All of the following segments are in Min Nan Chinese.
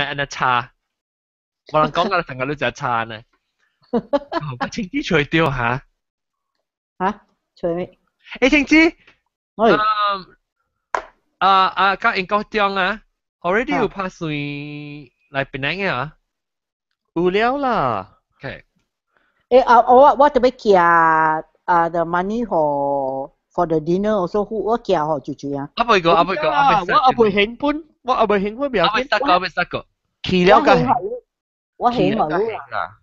按呢叉，無人講啊，成個你就叉呢。我青子除掉嚇。嚇？除咩？誒，青子。喂。啊啊！甲英國中啊，already 有拍算來檳城嘅啊？有了啦。 OK。誒啊！我特別寄啊 the money for the dinner also，我寄予舅舅啊。阿未個，阿未個，阿未。我阿未興本，我阿未興本，唔要緊。阿未得個，阿未得個。去了個。我興我啦。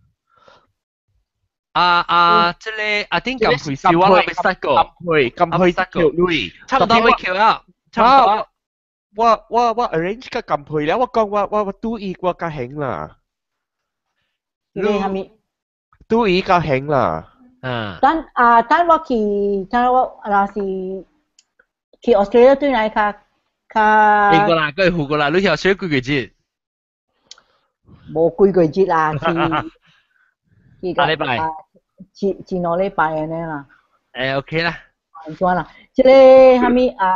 啊啊！這個阿丁咁配笑我未識個，咁配咁配條女，差唔多未橋啊，差唔多。我 arrange 個咁配了，我講我拄伊我較興啦。你係咪？拄伊較興啦。嗯。等啊，等我去，等我若是去 Australia 對來較較。去過啦，佢去過啦，你去 Australia 幾個月？無幾個月啦，去。下禮拜，前兩禮拜按呢啦。誒 OK 啦。安怎啦？這個蝦米啊？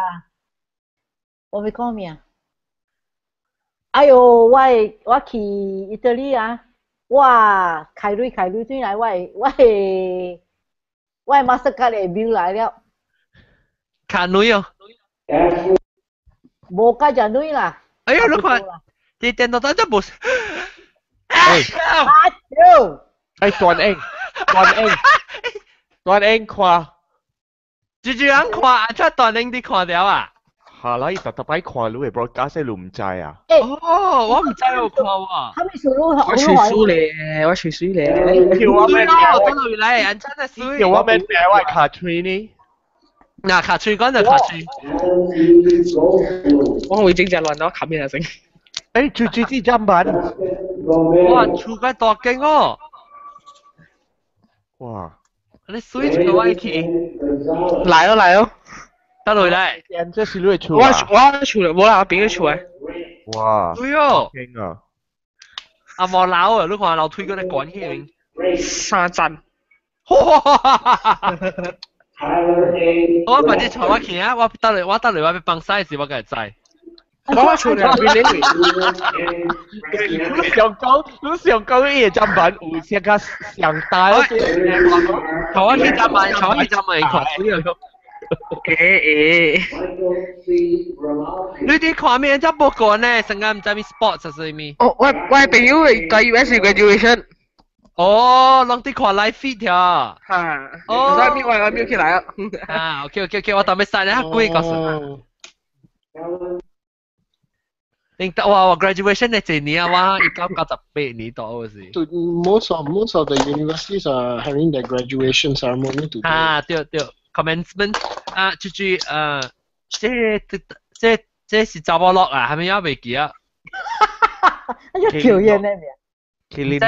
我欲講咩啊？哎喲，我去意大利啊！我開鐳開鐳轉來，我的 Mastercard 的 bill 來了。卡鐳哦。無加只鐳啦。哎呀，你看，這電腦單真無。哎。啊屌！哎，段英，段英，段英看，住住人看，啊，出段英啲看了啊？下啦，伊特特擺看你的 broadcast 你毋知啊？哦，我毋知有看喎。他們輸入我隨水咧，我隨水咧。叫我咩名？我落來，安怎的水？叫我咩名？我卡吹呢？嗱，卡吹講就卡吹。我會整隻亂到卡面啊成。哎，住住啲砧板。哇，厝個大間哦！哇！你水一個我去，來哦來哦，得落來。這是你的厝我我厝啦，無啦，我朋友厝的。哇！對哦。勁啊！啊無樓啊，你看樓梯嗰啲管起面。三層。哇！我把這帶我去啊！我得嚟，我得嚟，我欲幫洗時，我會知。我厝咧，邊咧？你上高，你上高伊個砧板有啥較上大？帶我去砧板，帶我去砧板看水啊！欸欸，你啲看咩？真無講呢，成個毋知咩 sports 係咩？哦，我朋友在 US graduation。哦，攏佇看 live feed 條。嚇！哦，所以我瞄起來啊。啊，OK OK OK，我等下刪咧，幾個數。你得哇！我 graduation 係幾年啊？我1998年到嗰時。 Most of the universities are having their graduation ceremony today. 啊，對對，commencement 啊，就是這是查某樂啊，係咪也未記啊？啊，叫嘢咩名？這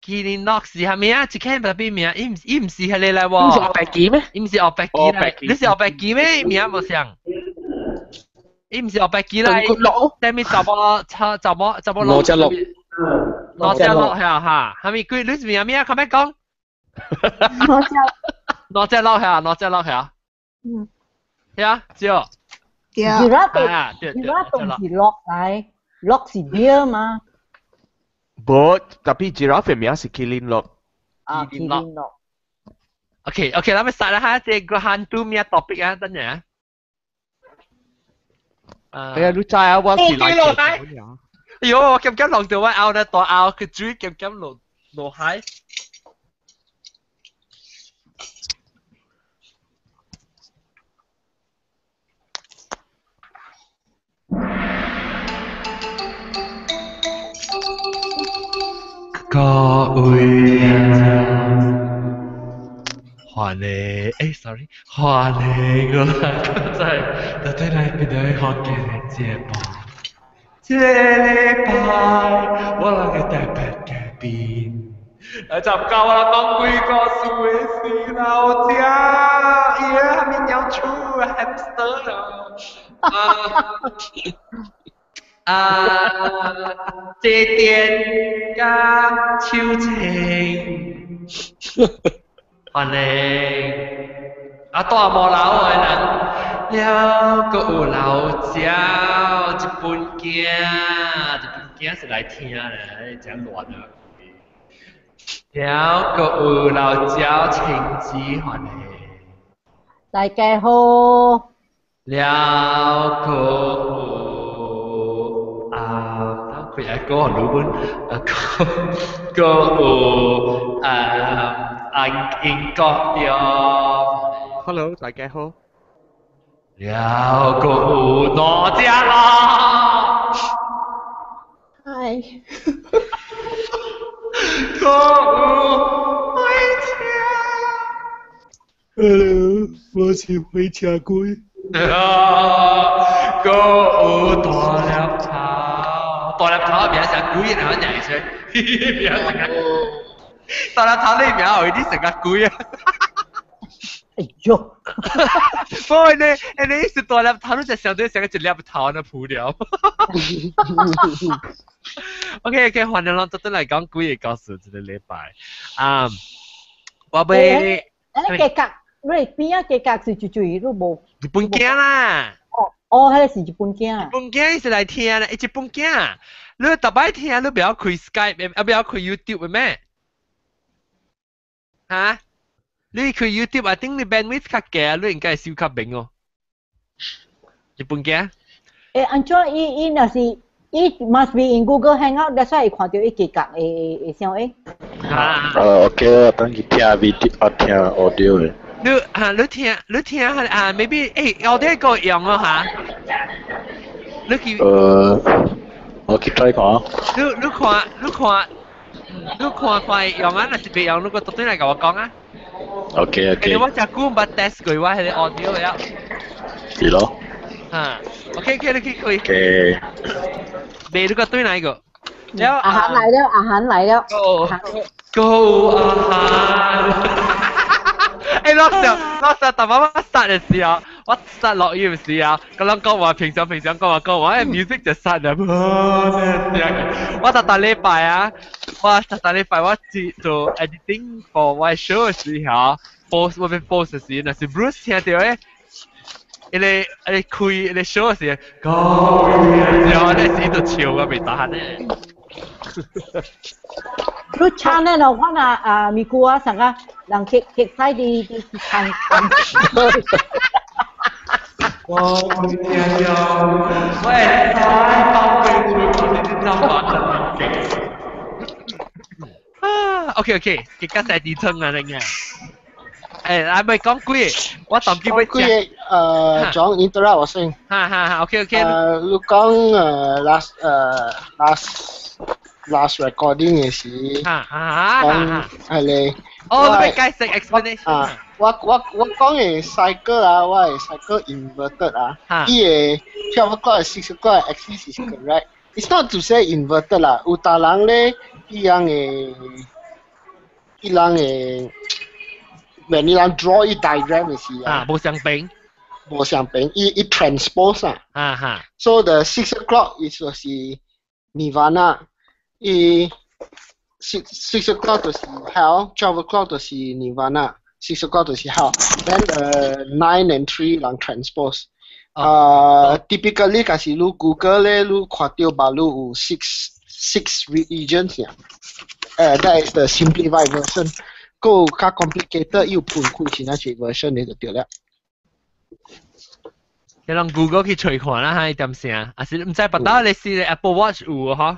麒麟樂是係咪啊？一間特別名，伊毋是彼個來喎。毋是黑白機咩？伊毋是黑白機啦，你是黑白機咩？名無像。伊毋是黑白機啦，啥物查某查查某查某樂？羅家樂，羅家樂係哈，係咪佢你是名咩啊？可唔可以講？羅家羅家樂係啊，羅家樂係啊。嗯。係啊，對。對。Giraffe 是樂來，樂是 beer 嘛。無，特別 giraffe 名是麒麟樂。啊，麒麟樂。 OK OK，咱們殺啦哈，這個hantu 咩 topic 啊？等陣。哎呀，你知啊，我是來。哎呦，我咁咁落到我拗咧，大拗佢水咁咁落落海。各位歡迎，哎，sorry，歡迎我來在特地來邊度看見的節目。這禮拜我人嘅特別嘉賓來參加我人講鬼故事的是老者，伊個蝦米鳥鼠 hamster 啊。啊，這電甲秋千，歡迎啊，大無老的人，了閣有老鳥，一本鏡，一本驚是來聽咧，真亂啊！了閣有老椒青子歡喜。大家好。了閣有啊，佢一個魯本，啊閣閣有啊啊英國對。 Hello，大家好。了閣有哪家啦？嗨。閣有回車。 Hello，我是回車鬼。閣有大粒頭，大粒頭名成鬼啊！我講出，名成個大粒頭你名有啲成個鬼啊！哎呦！不過呢，你是大粒頭，你就相對成個一粒頭那鋪了。OK OK，歡迎咱做陣來講幾个故事，這個禮拜。啊，我欲。誒，價格，你邊啊價格是最最都無。日本囝啦。哦，哦，彼个是日本囝。日本囝是來聽咧，日本囝，你逐擺聽，你不要開 Skype，啊不要開 YouTube 的咩？哈？你開 YouTube 啊，頂你 bandwidth 較低，你應該收較明哦。日本囝。誒，按怎伊伊若是伊 must be in Google Hangout，that's why 會看著伊價格會會啥誒？啊。哦，OK，等佢聽 video 啊，聽 audio 的。你啊，你聽，你聽啊，maybe 誒，audio 個用哦嚇。你去。我去 try 看。你你看，你看，你看看用啊，若是袂用，你閣轉來共我講啊。 OK OK。我真久毋捌 test 過我彼个 audio 了。是咯。啊，OK OK，你去開。 OK。袂你閣轉來個。阿涵來了，阿涵來了。 Go Go 阿涵。誒，老實老實，逐擺我殺的時候，我殺落雨的時候，佮人講話平常平常講話講話，music 就殺了。我逐逐禮拜啊，我逐逐禮拜我做 editing for 我 show 的時候，post 我欲 post 的時，若是 Bruce 聽著的，伊个伊個開伊個 show 的時，講，然後那時就笑我袂當咧。你唱咧咯，我若啊咪姑啊，啥個人去去使佇佇唱。我聽著，我會使放飛出去，你知道嗎？啊，OK OK，結果在底層啊，你啊。誒，阿咪講幾個，我當機講幾個講 interrupt 我先。哈哈哈，OK OK。你講last last last recording 的時，講係咧。哦，你欲解釋 explanation。啊，我講的 cycle 啊，我的 cycle inverted 啊，伊个 12 o'clock 6 o'clock axis is correct。It's not to say inverted 啦，有逐人咧，伊樣的，伊人的，when 你人 draw 伊 diagram 的時啊，無相平，無相平，伊伊 transpose 啊。啊哈。 So the 6 o'clock is 就是 nirvana，伊 six o'clock 就是 hell，12 o'clock 就是 nirvana， 6 o'clock 就是 hell。Then 9 and 3 人 transpose。Typically 假是你 Google 咧，你看著馬路有 six regions 呀。That is the simplified version。閣有較 complicated，伊有分開是哪一個 version 你就對了。你攏 Google 去揣看啦，哈，點聲？啊是毋知別兜你試 Apple Watch 有嗬？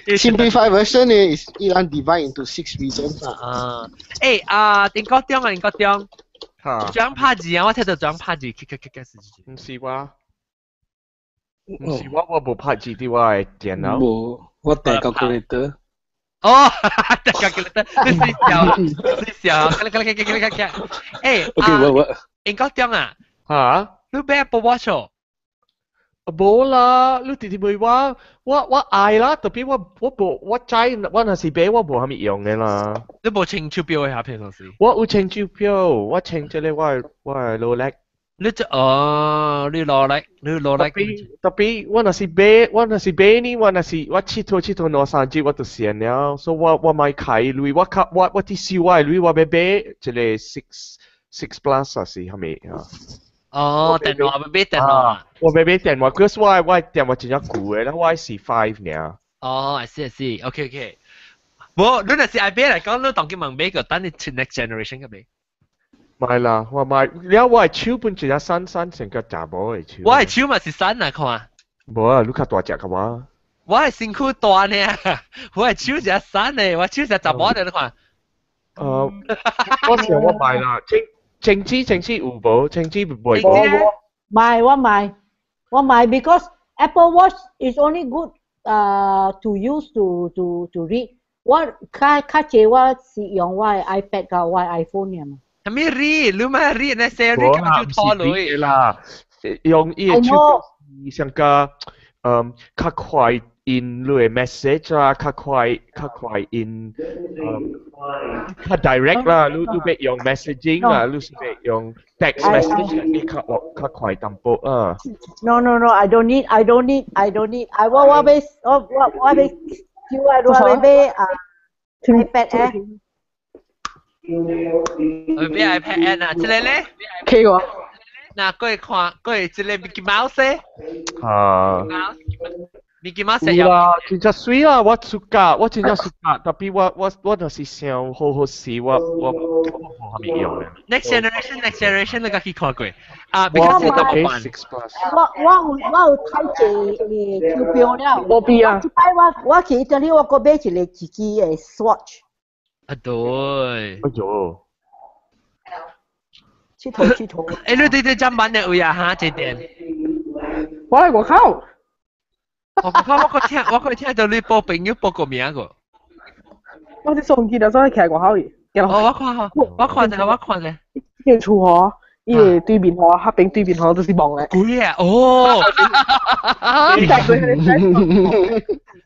Simplified version 咧 is 伊人 divide into six regions 啊。啊，欸啊，丁國中啊，丁國中，怎拍字啊？我聽著怎拍字，咔咔咔咔是。毋是我，毋是我，我無拍字佇我的電腦。無，我帶 calculator。哦，帶 calculator，你水笑，水笑，咔咔咔咔咔咔咔。欸，OK，我我。英國中啊，嚇？你買 Apple Watch 哦？無啦，你直直問我，我我愛啦，特別我我無我知，我若是買我無啥物用的啦。你無穿手錶的下平常時？我有穿手錶，我穿這个我的我的勞力。你這哦，你勞力，你勞力。特別特別，我若是買，我若是買呢，我若是我𨑨迌𨑨迌兩三日我就閒了，所以我我莫開鐳，我較我我佇想我的鐳，我欲買一个 six six plus 還是啥物啊？哦，電話欲買電話。我欲買電話，cause 我電話真正舊的，啦我是 5 爾。哦，I see I see，OK OK。無，你若是愛買來講，你當今問買個等你 next generation 嘅買。買啦，我買，了我的手本真正瘦瘦成個查某的手。我的手嘛是瘦啊，看。無啊，你較大隻較我。我的身軀大呢，我的手真瘦呢，我手是查某的，你看。我想我買啦，晴晴子晴子有無？晴子袂。買我買我買，because Apple Watch is only good to use to read。我較較濟我是用我的 iPad 佮我的 iPhone 爾嘛。啥物 read？你莫 read 那些 read 就拖落啦。用伊的手上個較快印你的 message 啦，較快較快印較 direct 啦，你你欲用 messaging 啦，你是欲用 text message，你較較快淡薄啊。 No, I don't need, I don't need, I don't need. I 我我欲我我我欲叫我我欲買啊 iPad Air。我買 iPad Air 啊，這個咧？ K 我。嗱，過看過這個 Mickey Mouse。啊。 Mickey Mouse 有啦，真正媠啦！我出價，我真正出價，tapi 我若是想好好勢，我無啥物用的。 Next generation, next generation，你家己看過啊？比較是怎麼辦？我我有我有睇一個手錶了。無變啊！這擺我我去意大利，我閣買一個一支的 Swatch。啊對。哎喲。佚佗佚佗。欸，你對對這慢的位啊？哈，這點。我來外口。我看我閣聽我閣聽到你報朋友報個名個。我啲相機就所以徛外口去。哦，我看下，我看者，我看者。呢個厝嗬，伊個對面嗬，黑邊對面嗬都是望咧。鬼啊！哦。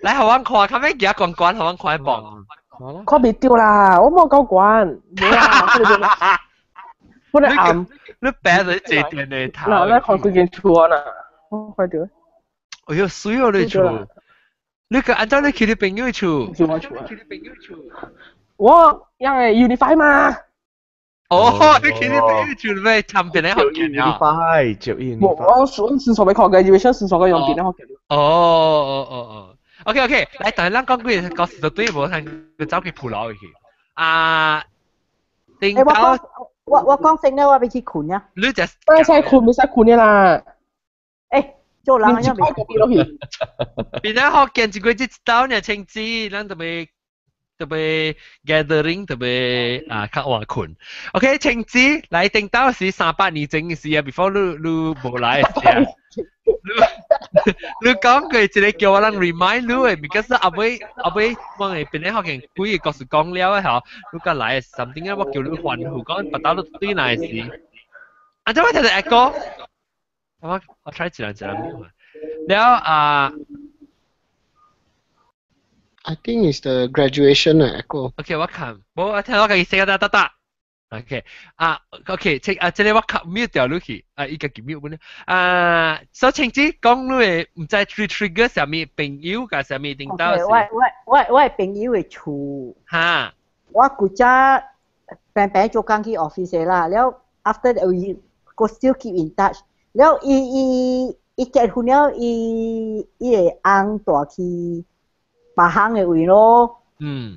來，予阮看，較免行懸懸，予阮看望。看袂著啦，我無夠懸，無啦，本來暗。你白咗這電的頭。嗱，你看規間厝啊，我看著。哎喲，媠哦你厝！你個按照你去你朋友厝。是我厝啊。我因為 Unify 嘛。哦，你去你朋友厝咩？參邊咧學見啊？Unify 就 Unify。我我是所謂學嘅，以為想是所謂用邊咧學嘅。哦哦哦哦，OK OK，來，但係咱講幾個故事就對無，通走去鋪樓去。啊，頂到我我講先咧，我欲去睏啊。你就唔使睏，唔使睏嘅啦。欸，做人啊，未。邊咧學見一個一刀呢，青子，咱特別特別 gathering 特別啊較晚睏。OK，青子來頂到是300年前嘅事啊，before 你你無來嘅時啊。你你講過一個叫我人 remind 你嘅，because 後尾後尾我係邊咧學見幾個故事講了嘅吼，你甲來 something 啊，我叫你歡呼講，別到你對來時。啊，這我聽到 echo，我我 try 一人一人了啊。 I think it's the graduation echo. OK，我看，無我聽我家己聲得得得。OK，啊，OK，請啊，這個我卡 mute 掉落去，啊，伊家己 mute 本啊，所以請子講你會毋知 trigger 啥物朋友佮啥物頂到。我我我我的朋友的厝。哈。我古早平平做工去 office 啦，了 after that we 閣 still keep in touch。了伊伊伊結婚了，伊伊的翁蹛去別行的位咯。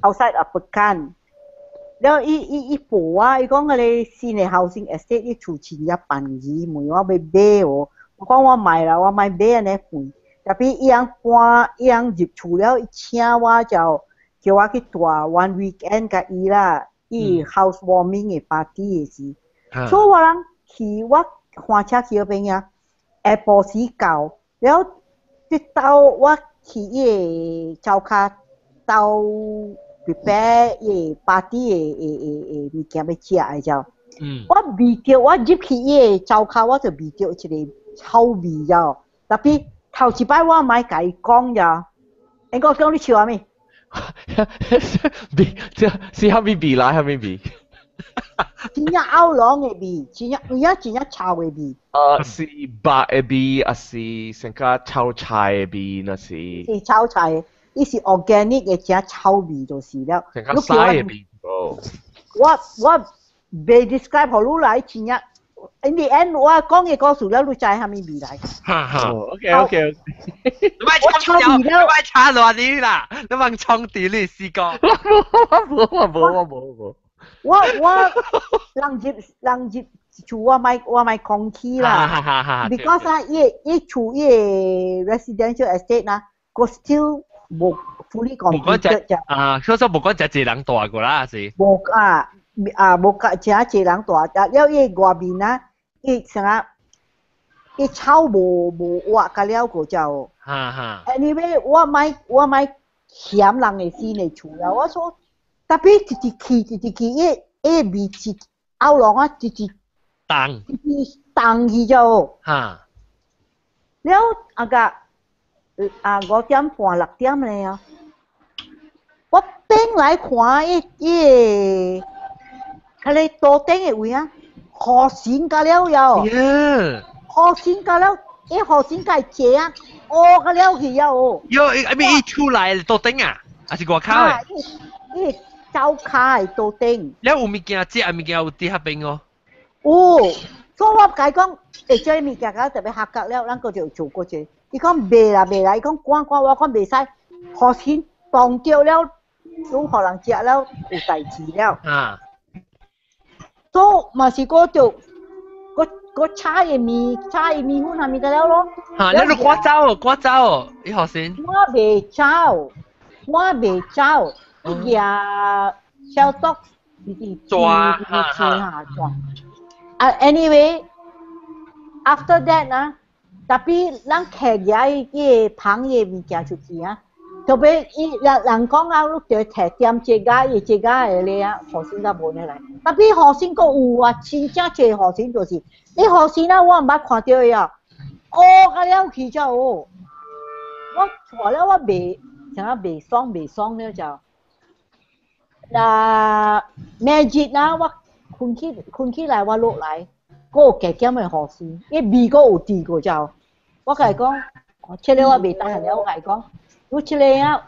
outside of Pekan。了伊伊伊報我，伊講彼个新的 housing estate 伊厝真正便宜，問我欲買無？我講我買啦，我莫買按呢遠。tapi 伊翁搬，伊翁入厝了，伊請我就叫我去蹛 one weekend 佮伊啦，伊 housewarming 的 party 的時。所以我人去我駛車去彼邊啊，下晡時到，了直到我去伊的灶跤兜 prepare 伊的 party 的的的的物件欲食的時候，我聞著我入去伊的灶跤，我就聞著一个臭味了。tapi 頭一擺我莫共伊講了，應該講你笑啥物？味，這是啥物味來？啥物味？真正喉嚨的味，真正有影真正臭的味。啊，是肉的味，抑是成個炒菜的味，那是？是炒菜的，伊是 organic 的，真臭味就是了。成個屎的味哦。我我袂 describe 予你來，真正 In the end，我講嘅故事了，你知蝦米未來？哈哈，OK OK。你咪衝掉，你咪插亂你啦，你咪衝掉你試過。我冇我冇我冇。我人入人入厝我莫空氣啦，because 啊，伊伊厝伊 residential estate 啦，個 still 無 fully completed 啫。啊，所以無講只一人住過啦，是。無啊啊，無個只一人住，啊了伊外面啊，伊啥伊草無無挖甲了個就。哈哈。 Anyway，我莫嫌人的新的厝啦，我說 tapi 直直去直直去，伊伊味是後廊啊，直直凍，直直凍去就。了啊個啊5點半6點咧啊，我轉來看伊伊個，彼個桌頂的位啊，雨神甲了了，雨神甲了，伊雨神甲伊坐啊，烏甲了去啊哦。喲，伊咪伊出來桌頂啊，還是外口的？伊走跤的桌頂。了有物件食，物件有佇遐邊哦。有，所以我共伊講，欸，這個物件較特別合格了，咱閣就做過這。伊講袂啦袂啦，伊講趕趕，我講袂使，雨神凍著了，攏予人食了，有代誌了。所以嘛是閣就，閣閣炒伊麵，炒伊麵粉啥物個了咯。哈，你都趕走哦，趕走哦，伊雨神。我袂走，我袂走，伊舉消毒，直直抓，直直哈抓。啊，anyway，after that 啊，tapi 咱摕遐伊個芳的物件出去啊，特別伊人人講啊，你著摕點這個伊這個的咧啊，雨神才無呢來。tapi 雨神閣有啊，真正濟雨神就是，你雨神啊，我毋捌看著伊啊，烏甲了去才有。我看了我袂，啥袂爽袂爽了就。那 magic 啊，我困起困起來，我落來，閣有加減的雨神，伊味閣有佇過就。我共伊講，這個我袂當了，我共伊講，你這個啊，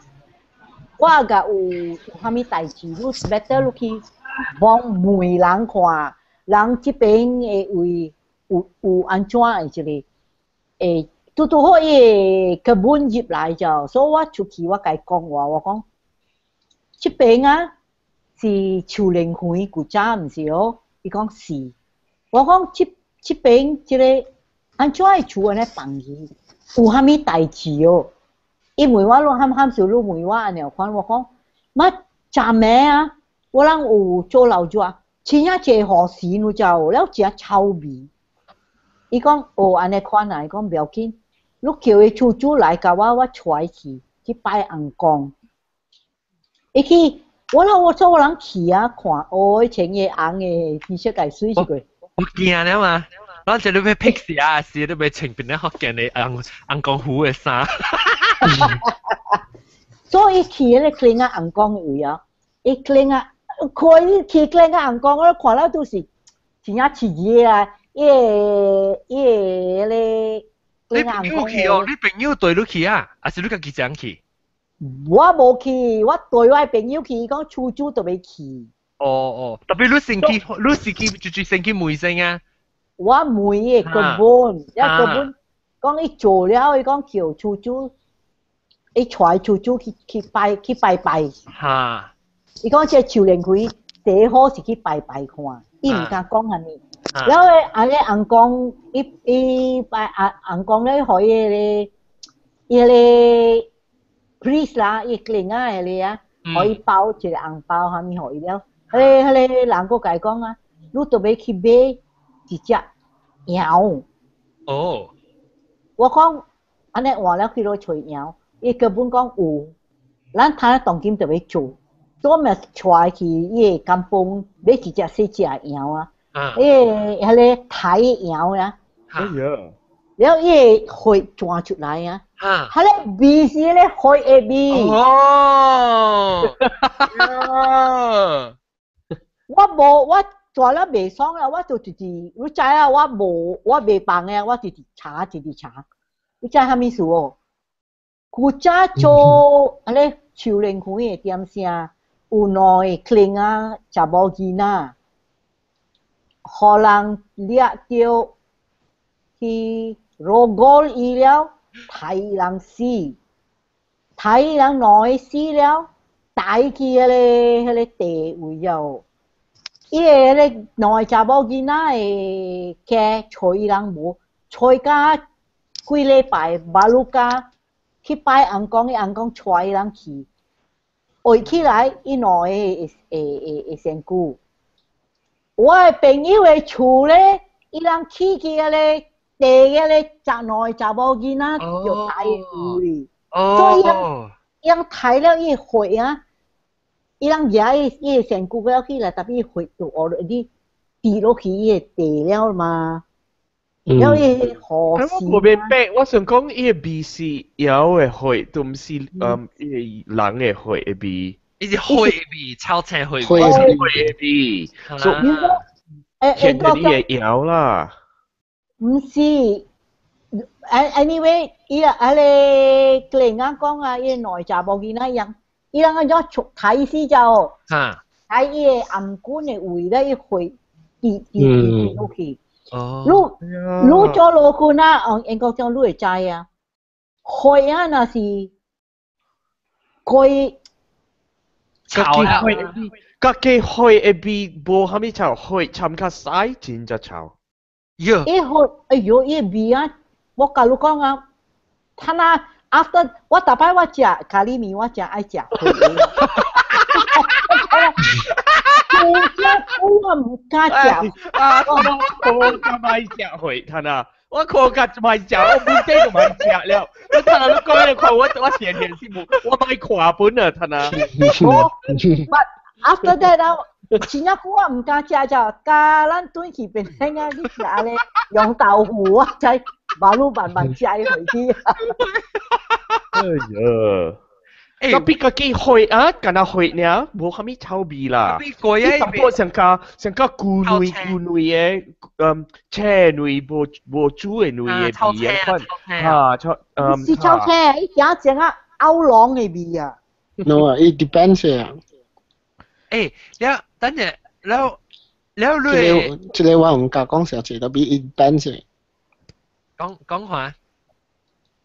我共有有啥物代誌，你 better 你去幫問人看，人這邊的位有有按怎的一個，會拄拄好伊個根本入來就，所以我出去我共伊講話，我講，這邊啊是樹林園古早毋是哦，伊講是，我講這這邊這個按怎會厝按呢放去，有啥物代誌哦？伊問我，你含含笑，你問我按呢款，我講，乜昨暝啊，我人有做老熱，真正濟雨神，你知無？了誠臭味。伊講哦，按呢款啊，伊講不要緊，你叫伊厝主來共我，我帶伊去去拜尪公。伊去，我啦我做我人去啊，看哦，伊穿個紅的 T 恤共水一過。我驚了嘛，咱這裡欲拍攝啊，是你欲穿變咧福建的尪尪公服的衫。所以去彼個劵仔尪公的位啊，伊劵仔，看伊去劵仔尪公，我看了都是真正刺激啊！伊個伊個彼個你朋友去哦？你朋友帶你去啊？還是你家己一人去？我無去，我帶我朋友去，伊講厝主都欲去。哦哦，tapi 你先去，你是去就先去問先啊？我問伊個根本，一根本講伊做了，伊講叫厝主，伊帶厝主去去拜去拜拜。伊講這樹靈開第一好是去拜拜看，伊毋敢講啥物。然後咧，按呢尪公，伊伊拜尪尪公咧，予伊個伊個 priest 啦，伊另外個啊，予伊包一個紅包啥物予伊了。彼個彼個人閣共伊講啊，你著欲去買一隻羊。我講按呢換了去落揣羊，伊根本講有，咱睇當今著欲做，所以我咪帶去伊個甘榜買一隻細隻羊啊。伊個彼個抬羊啊，哎呀，了伊個血轉出來啊，彼個味是彼個血的味。我無我做了袂爽啦，我就直直，你知啊，我無我袂放的，我直直查直直查。你知啥物事哦？古早做彼個樹林園的點聲，有兩個劵仔查某囡仔。予人掠著去 rogol 伊了，刣人死，刣人兩个死了，帶去彼個地位了。伊个彼个兩个查某囡仔的家揣伊人無，揣甲幾禮拜，baru 甲去拜尪公，伊尪公帶伊人去，圍起來，伊兩个會身軀。我的朋友的厝咧，伊人去彼个地彼个查兩个查某囡仔就刣有哩，所以伊人刣了伊血啊，伊人舉伊伊身軀了起來，tapi 伊血就 already 滴落去伊个地了嘛。了伊何時？我無明白，我想講伊个味是妖的血，都毋是伊個人的血的味。伊是血味，臭青血味。血的味，所以顯得伊會妖啦。毋是，anyway，伊啊，個個人講啊，伊個內查某囡仔樣，伊人按怎刣死就，刣伊个頷頸的位咧，伊血滴滴滴落去。你做老君啊，哦，應該講你會知啊。血啊，若是過家己血，家己血的味無蝦米臭，血摻較屎真正臭。喲，伊血，哎喲，伊味啊！我共你講啊，他那 after 我逐擺我食咖喱麵，我誠愛食血。我毋敢食。啊！我敢愛食血，他那，我可敢愛食，我本身就愛食了。你他那你講你看我我前天是無，我愛看本啊，他那。我，but after that 啊，真正久我毋敢食就，佮咱轉去變成啊，去食咧釀豆腐，我才馬路慢慢食伊回去。哎呀！特別家己血啊，敢若血爾，無蝦米臭味啦。過啊，淡薄上較上較舊類舊類的，青類無無煮的類的味啊，款啊，臭是臭青，伊正正啊歐龍的味啊。 No, it depends 啊。了等陣，了了你，這個我毋敢講實際，特別 it depends。講講看。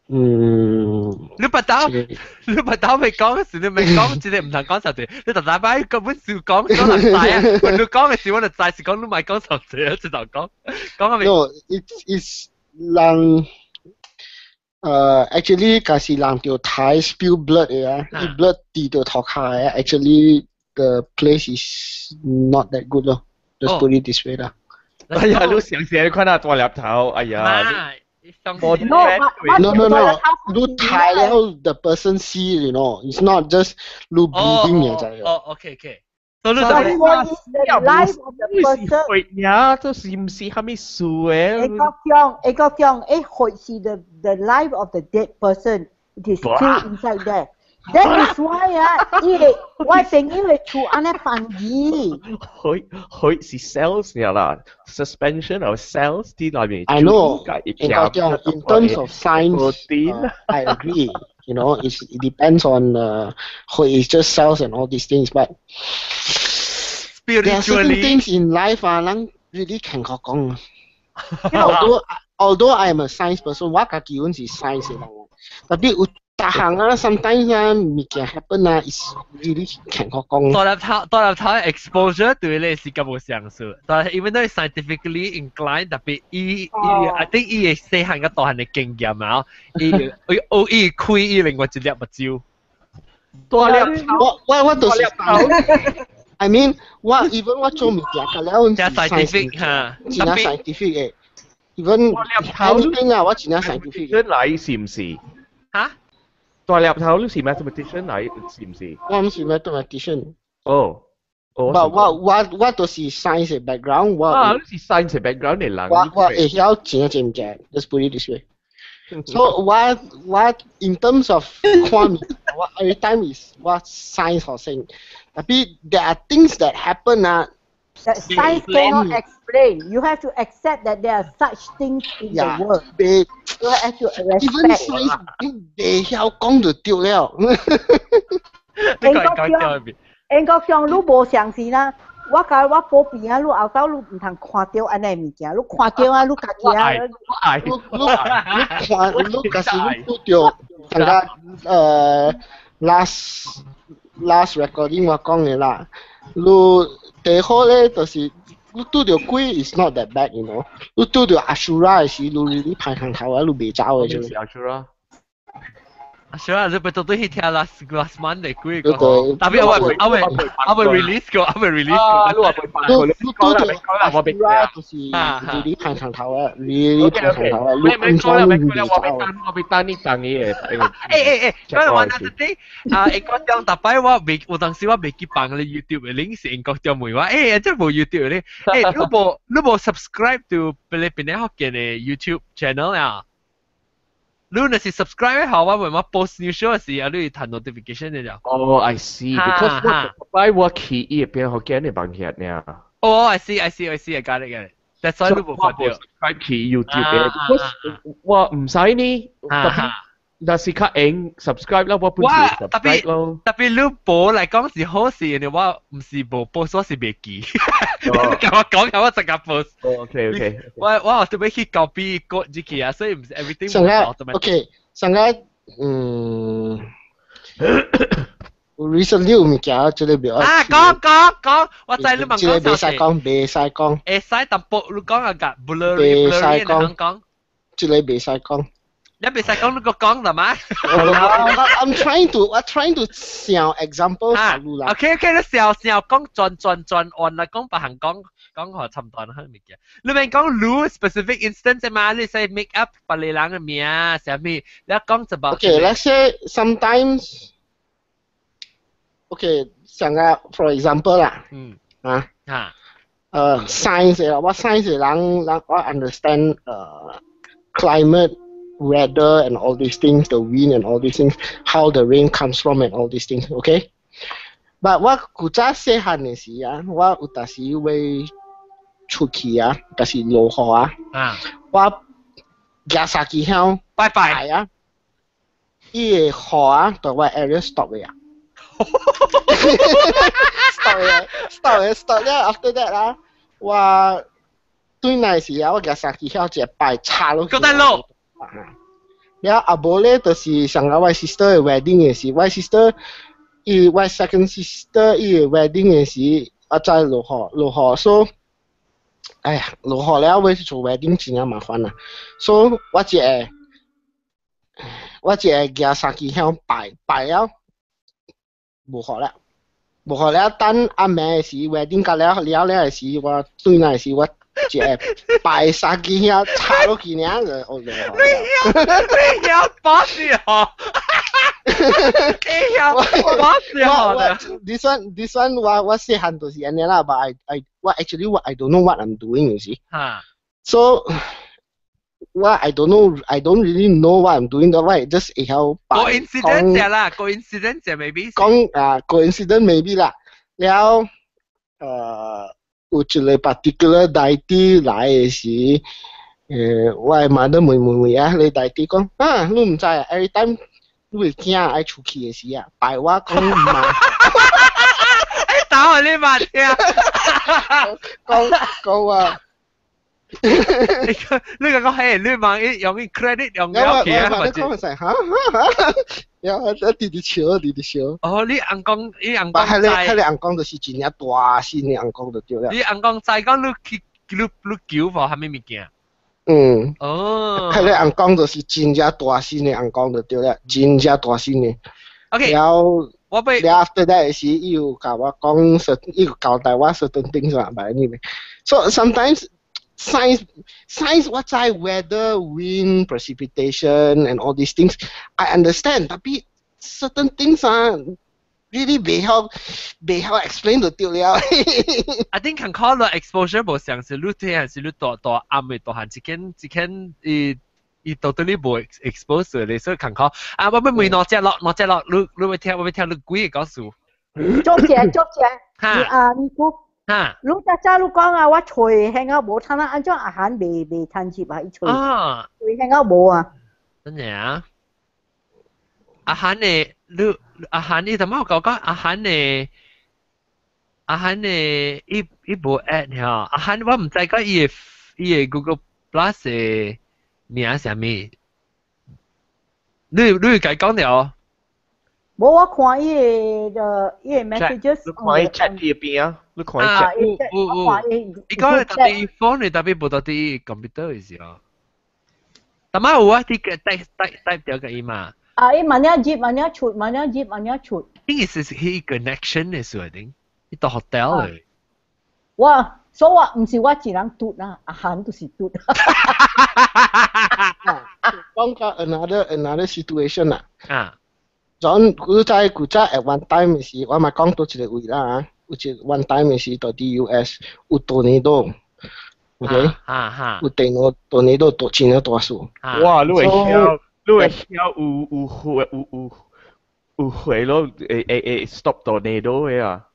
嗯。你不打，你不打未講時，你未講，這個毋通講實際。你逐逐擺根本就講講就知啊！你講嘅時我就知，是講你莫講實際啊，直頭講講下未？No, it's 人。Actually，假是人著刣 spill blood 嘅啊，伊 blood 滴到塗跤嘅，actually the place is not that good 咯。Just put it this way 啦。哎呀，你想寫看下大粒頭，哎呀。 No, no, no. 你刣了 the person see, it's not just 你 bleeding 嘅就係。哦，OK。所以我 the life of the person。血呀，都是毋是蝦米事嘅？會講，會講，血是 the life of the dead person. It is still inside there. That is why 啊，伊個我朋友的厝按呢翻譯。血血是 cells 啦，suspension of cells 啲內面。 I know. In terms of science, I agree. It depends on it's just cells and all these things, but there are certain things in life 啊，咱 really 強確講。Although I am a science person，我家己阮是 science 的人，特別有逐項啊，sometimes 啊，物件 happen 啊，is really 強確講。大粒頭大粒頭 exposure 對你是較無相似，但係 even though scientifically inclined，特別伊伊，I think 伊會細漢佮大漢的經驗啊，伊伊伊開伊另外一粒目睭。大粒頭，我都是。I mean，我 even 我做物件，個了阮是 scientific 嚇，真正 scientific 的。even anything 啊，我真正 scientific。來是毋是？嚇？大粒頭你是 mathematician 來是毋是？我毋是 mathematician。哦。我我我我都是 science background，我啊，你是 science background 的人。我我會曉真正物件，just put it this way。So 我我 in terms of 看物件，我 every time is 我 science 學生。特別 there are things that happen 啊。 That science cannot explain. You have to accept that there are such things in the world. 別 You have to even respect. science 你袂曉講就對了。你講講對邊？英國講你無相信啦，我甲我保邊啊，你後頭你毋通看著按呢物件，你看著啊，你家己啊。我愛，你你看，你假使你拄著，大家last recording 我講的啦，你第好咧就是你拄著鬼 is not that bad。你拄著阿蘇拉的時，你你排行頭啊，你袂走的就。是阿蘇拉。阿小啊，你不到對去聽 last month 的鬼個，特別我未 release 過，我未 release 過。你話未辦過，你拄著阿蘇拉就是你排行頭啊，你排行頭啊，你唔講你袂走。我未等你等伊的。欸，我那陣啊，英國中逐擺我未，有當時我未記放你 YouTube 的 link 是英國中問我，欸，這無 YouTube 咧，欸，你無 subscribe to 菲律賓福建的 YouTube channel 啊？你若是 subscribe 好，我會我 post new show 時啊，你會彈 notification 的了。哦，I see。Because 我擺我去伊邊福建的網頁呢。哦，I see, I see, I see, I got it, got it. That's why 你無看著。 subscribe 去 YouTube 的，because 我毋使呢。若是較閒 subscribe 啦，我本是 subscribe 咯。特別你無來講是好事，因為我毋是無 post，我是袂記。你共我講，我即刻 post。 OK。我特別去 copy code 入去啊，所以毋是 everything。上個 OK，上個嗯，recently 有物件這個袂啊，講講講，我知你問講。這個袂使講，袂使講。會使淡薄，你講啊個 blurry blurry 講講。這個袂使講。你袂使講，你閣講啦嘛？I'm trying to 想 example 啦。OK，你想想講轉轉轉按來講別行講講何尋段彼物件。你免講你 specific instance 嘛？你使 make up 別個人的名，啥物？你講一擺。 Okay, let's say sometimes. Okay，上個 for example 啦。啊。Science 我 science 人人我 understand climate, weather and all these things, the wind and all these things, how the rain comes from and all these things, okay? But 我古早細漢的時啊，我有當時會出去啊，就是落雨啊，我舉三支香拜拜啊，伊個雨啊，佇我 area stop 的啊。stop 的，stop 的，stop 了。After that 啊，我對那時啊，我舉三支香一個拜插落去。閣再落。了啊無咧，就是上個我 sister 的 wedding 的時，我 sister 伊我 second sister 伊的 wedding 的時，啊再落雨落雨，所以哎呀落雨了，我做 wedding 真正麻煩啦，所以我一個舉三支香拜拜了，無雨了，無雨了，等暗暝的時 wedding 到了了了的時，我轉來時我一個拜三支香插落去爾就哦落雨。你曉把事哦？你曉把事哦？This one 我細漢就是按呢啦，but I 我 actually 我 I don't know what I'm doing, you see. So 我 I don't know, I don't really know what I'm doing 的，我 just 會曉拜。Coincidence 啦，coincidence maybe。講啊，coincidence maybe 啦，了有一個 particular deity 來的時，我的媽都問問問啊，你 deity 講啊，你毋知啊，every time 你會囝愛出去的時啊，拜我講毋嘛。欸，打我你嘛聽。講講話。你個講嘿，你問伊用伊 credit 用了去啊？我講啥？哈哈哈！然後一直直笑，直直笑。哦，你翁公，你翁公彼個翁公就是真正大聲的翁公就對了。你翁公知講你去你求無啥物物件？嗯。哦。彼個翁公就是真正大聲的翁公就對了，真正大聲的。 OK。然後我欲。了 after that 時，伊有共我講說，伊有交代我 certain things 啦，but anyway。So sometimes science 我知 weather, wind, precipitation and all these things I understand, tapi certain things 啊 really 袂曉 explain 就對了。 I think 可能 exposure 無像是你聽還是你大大暗的大漢一間一間伊伊 totally 無 expose 你，所以可能啊，我欲問兩隻落兩隻落，你欲聽我欲聽你幾個故事？做者做者，你啊你講。哈！你早早你講啊，我喙輕啊無趁啊，按怎阿韓袂趁入啊？伊喙喙輕啊無啊？真的啊？阿韓的，你阿韓你怎麼講講阿韓的？阿漢呢，伊伊無 add 嚇，阿漢我毋知講伊的伊的 Google Plus 的名啥物，你你會講了？無我看伊的伊的 messages。你看伊 chat 佇邊啊？你看伊 chat。有有有。伊講特別 phone 的，特別無特別 computer 的時候。但係有啊，啲 type type type 掉個伊嘛。啊，伊慢一接，慢一出，慢一接，慢一出。應該是佢 connection 的時候，定伊到 hotel 的。我所以我毋是我一人拄啦，阿韓都是拄。講個 another situation 啦。啊。 John 古早古早 at one time 是，我嘛講到一個位啦，有一 one time 是到佇 US 有 tornado，OK？啊哈。有電腦 tornado 大真正大事。哇！你會曉，你會曉有有火有有有火咯？會會會 stop tornado 的啊？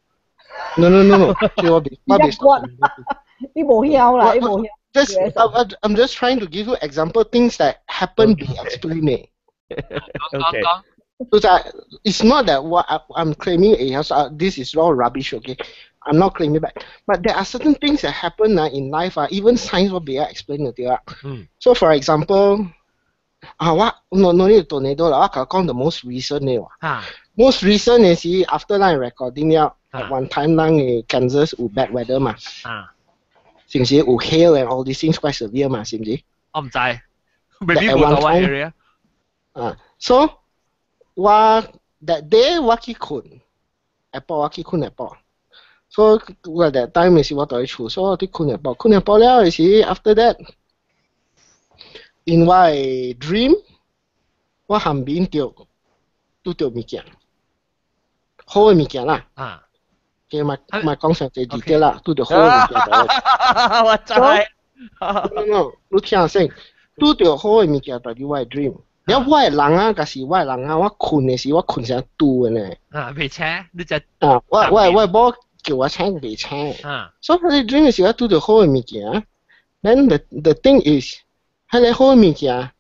No，我未 stop。你無曉啦，你無曉。 Just I'm just trying to give you example things that happen be explained. Okay. So that it's not that what I'm claiming is this is all rubbish, okay? I'm not claiming back. But there are certain things that happen in life, even science will be explain 對啊。So for example, 啊我 no need tornado 啦，我講講 the most recent 的話。Most recent 的是 after 咱 recording 了，at one time 咱的 Kansas 有 bad weather 嘛。是毋是有 hail and all these things quite severe 嘛？是毋是？我毋知，maybe 無到我 area。啊，so 我 that day 我去睏，下晡我去睏下晡。所以我 that time 是我佇厝，所以我佇睏下晡，睏下晡了的時 after that in 我的 dream 我含面著拄著物件，好的物件啦。啊。嘅嘛嘛講上濟字啦，拄著好的物件。我知。 No，你聽先，拄著好的物件佇我的 dream。了我的人啊，若是我的人啊，我睏的時我睏成拄的呢。啊，袂醒，你就啊，我我我某叫我醒袂醒。啊。所以彼個 dream 的時我拄著好的物件。Then the thing is，彼個好的物件，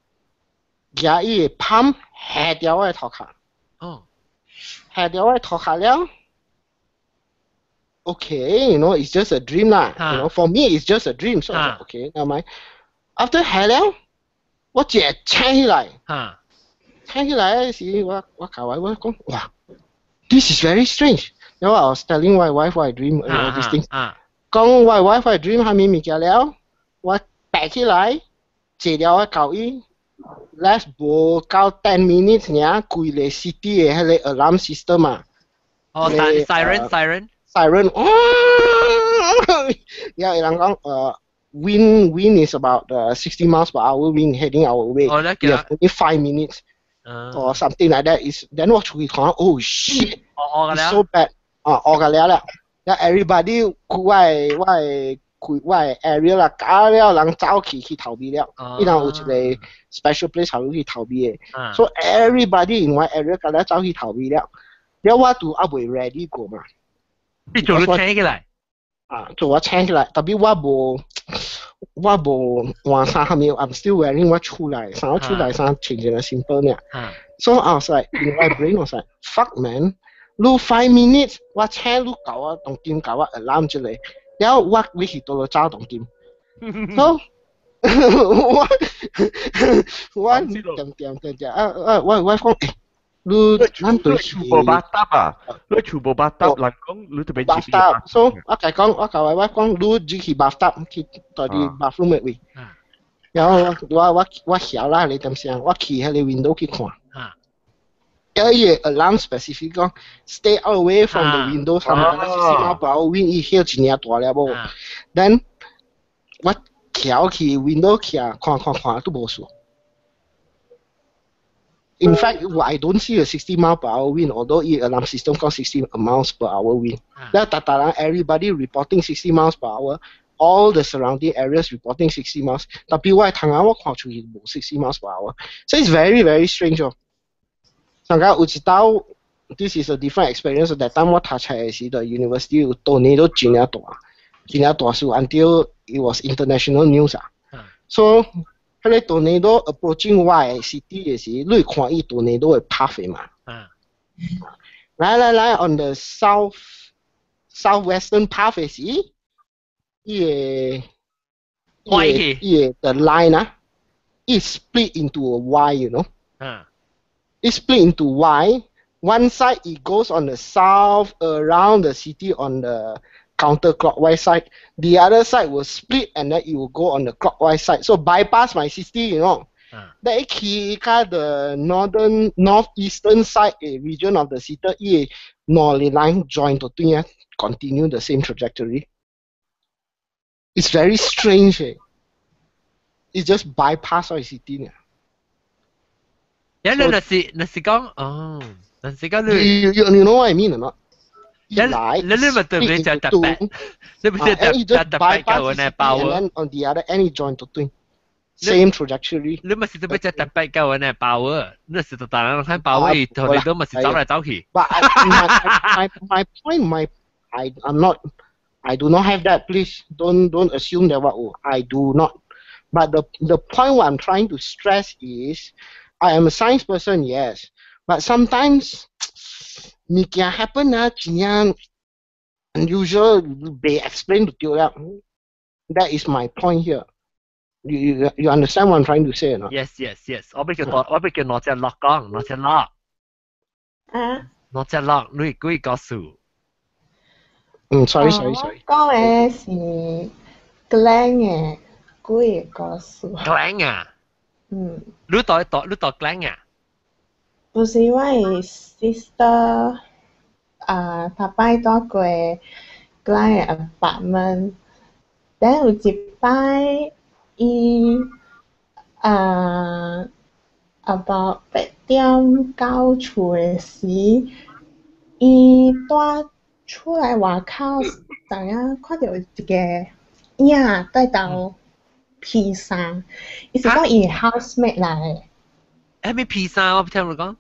舉伊的 palm 下掉我的頭殼。哦。下掉我的頭殼了。Okay, it's just a dream 啦。For me, it's just a dream. So I said, okay, never mind. After 下了，我一下醒起來。醒起來的時，我我甲我我講，哇，this is very strange. I was telling my wife what I dream and all these things. 講我 wife I dream 啥物物件了，我爬起來，坐了我交伊，last 無夠 10 minutes 爾，規個 city 的彼個 alarm system 啊。哦，siren siren。 Siren，哦，然後人講，wind is about 60 miles per hour wind heading our way. Oh, We have only 5 minutes or something like that. Is then 我出去看，oh shit, it's so bad. 啊，惡個了了，然後 everybody 我我我 area 啦，搞了人走去去逃避了。伊人有一個 special place 好去逃避的。So everybody in my area 搞了走去逃避了。了我都猶未 ready 過嘛。你做咗請起來？啊，做我請起來，特別我無我無換衫，啥物，I'm still wearing 我厝內衫，我厝內衫穿一個 simple 爾。So I was like, in my brain was like, fuck man，你 5 minutes，我請你搞我當今搞我 alarm 之類，然後我會去倒落走當今。So 我我點點點點啊啊！我我講欸，你咱對厝無 bathtub 啊？你厝無 bathtub，人講你特別 bathtub，所以我共講，我共我我講，你入去 bathtub 去佇 bathroom 的位。然後我我我曉啦，你點聲？我去彼個 window 去看。有伊個 alarm specific 講，stay away from the window，差唔多四馬包 wind 伊曉真正大了無？Then 我徛去 window 徛看看看都無事。In fact, I don't see a 60 mile per hour wind, although 伊 alarm system 講60 miles per hour wind. 了逐逐人 everybody reporting 60 miles per hour, all the surrounding areas reporting 60 miles. 特別我的窗仔我看出去無60 miles per hour. So it's very very strange 哦。上個有一道，this is a different experience. That time 我讀冊的時，the university 有 tornado 真正大，真正大事 until it was international news 啊。So 彼個 tornado approaching 我的 city 的時，你會看伊 tornado 的 path 嘛？來來來，on the south southwestern path 嘅時，伊個伊個 the line 啊，it split into a Y。It split into Y. One side it goes on the south around the city on the counterclockwise side. The other side will split and then it will go on the clockwise side. So bypass my city. Then 去較 the northern northeastern side a region of the city, 伊兩個 line join 到對啊，continue the same trajectory. It's very strange. Eh. It just bypass our city 呢。有你那是那是講哦，那是講你 You know what I mean or not? 你咪對比較特別，你咪特特別夠呢包 And then on the other end, it join 到對。Same trajectory。你咪是特別只特別夠呢包啊，你是特大人睇包啊，同你都咪是走來走去。 But my point, my I I'm not, I do not have that. Please don't assume that what I do not. But the point what I'm trying to stress is, I am a science person, yes, but sometimes 物件 happen 啊，真正 unusual，被 explain 就對了。That is my point here. You understand what I'm trying to say or not? Yes. 我俾叫攞隻樂講，攞隻樂。啊？攞隻樂，你幾個數？嗯，sorry sorry sorry。講嘅是 Glen 嘅幾個故事。 Glen 啊？嗯。你到 Glen 啊？不是我的 sister 啊，頭擺住過 Glen 嘅 apartment，等有一擺伊啊 about 8點到厝的時，伊蹛厝內外口，知影看到一個影帶頭披衫，伊是講伊的 housemate 來的。係咩披衫？我聽你講。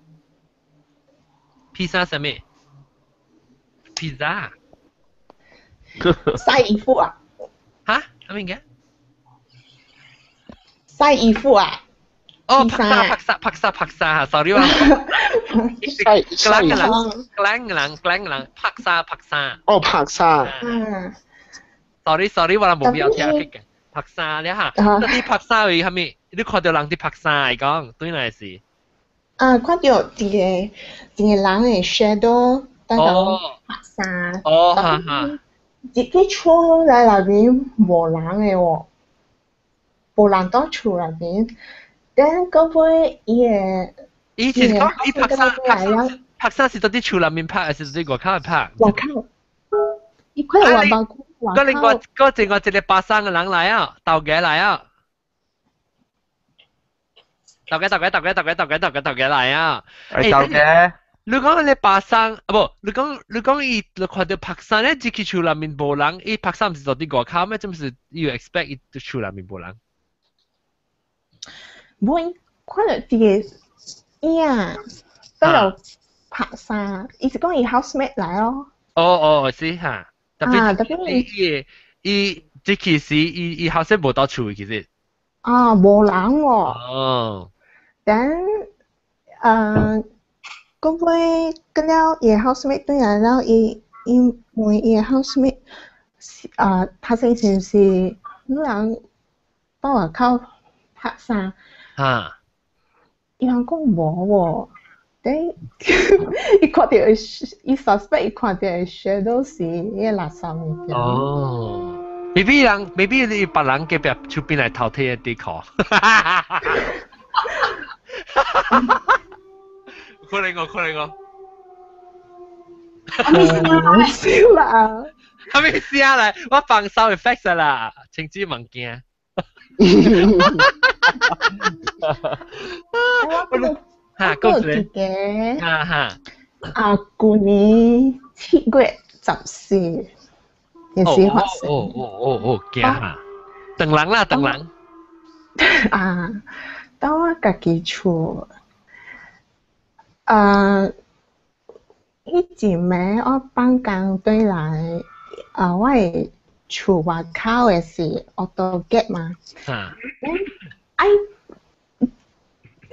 披薩啥物？披薩。洗衣服啊？嚇？啥物嘅？洗衣服啊？哦，拍沙拍沙拍沙拍沙，sorry 啊。洗格蘭格蘭格蘭格蘭格蘭拍沙拍沙。哦，拍沙。嗯。 Sorry sorry，我冇必要聽嘅。拍沙你嚇，那啲拍沙係啥物？你看到人佇拍沙嚟講，對來是。啊，看到一個一個人的 shadow 在度拍衫。哦，哈哈。入去厝內內面無人的喎，無人佇厝內面。等到尾伊的，伊是講伊拍衫拍衫拍衫是佇佇厝內面拍，還是佇外口拍？外口。伊看到外包外口。另外，嗰另外一個巴生嘅人來啊，頭家來啊。頭家頭家頭家頭家頭家頭家頭家來啊！係頭家。你講你巴生啊無？你講伊看到拍衫咧，入去厝內面無人，伊拍衫毋是佇佇外口咩？怎是 you expect 伊佇厝內面無人？無，伊看到一個影在度拍衫，伊是講伊 housemate 來咯。哦哦，是哈。特別特別伊伊這其實伊伊 housemate 無佇厝其實。啊，無人喎。哦。等，到尾過了伊 housemate 轉來了，伊伊問伊 housemate，啊，頭先是毋是女人佇外口拍衫？啊！伊人講無喎，等伊看到伊 suspect 伊看到 shadow 是彼個垃圾物件。哦，maybe 人，maybe 你別人隔壁厝邊來偷睇啲褲。可能我，可能我。笑啦！係咪聲嚟？我放 sound effects 啦，清子物件。嚇，講一個，哈哈。啊，舊年7月14，也是發生。哦哦哦哦，驚嚇！等人啦，等人。啊，當我家己厝，啊，彼一暝我放工轉來，啊，我的厝外口的是 auto gate 嘛。愛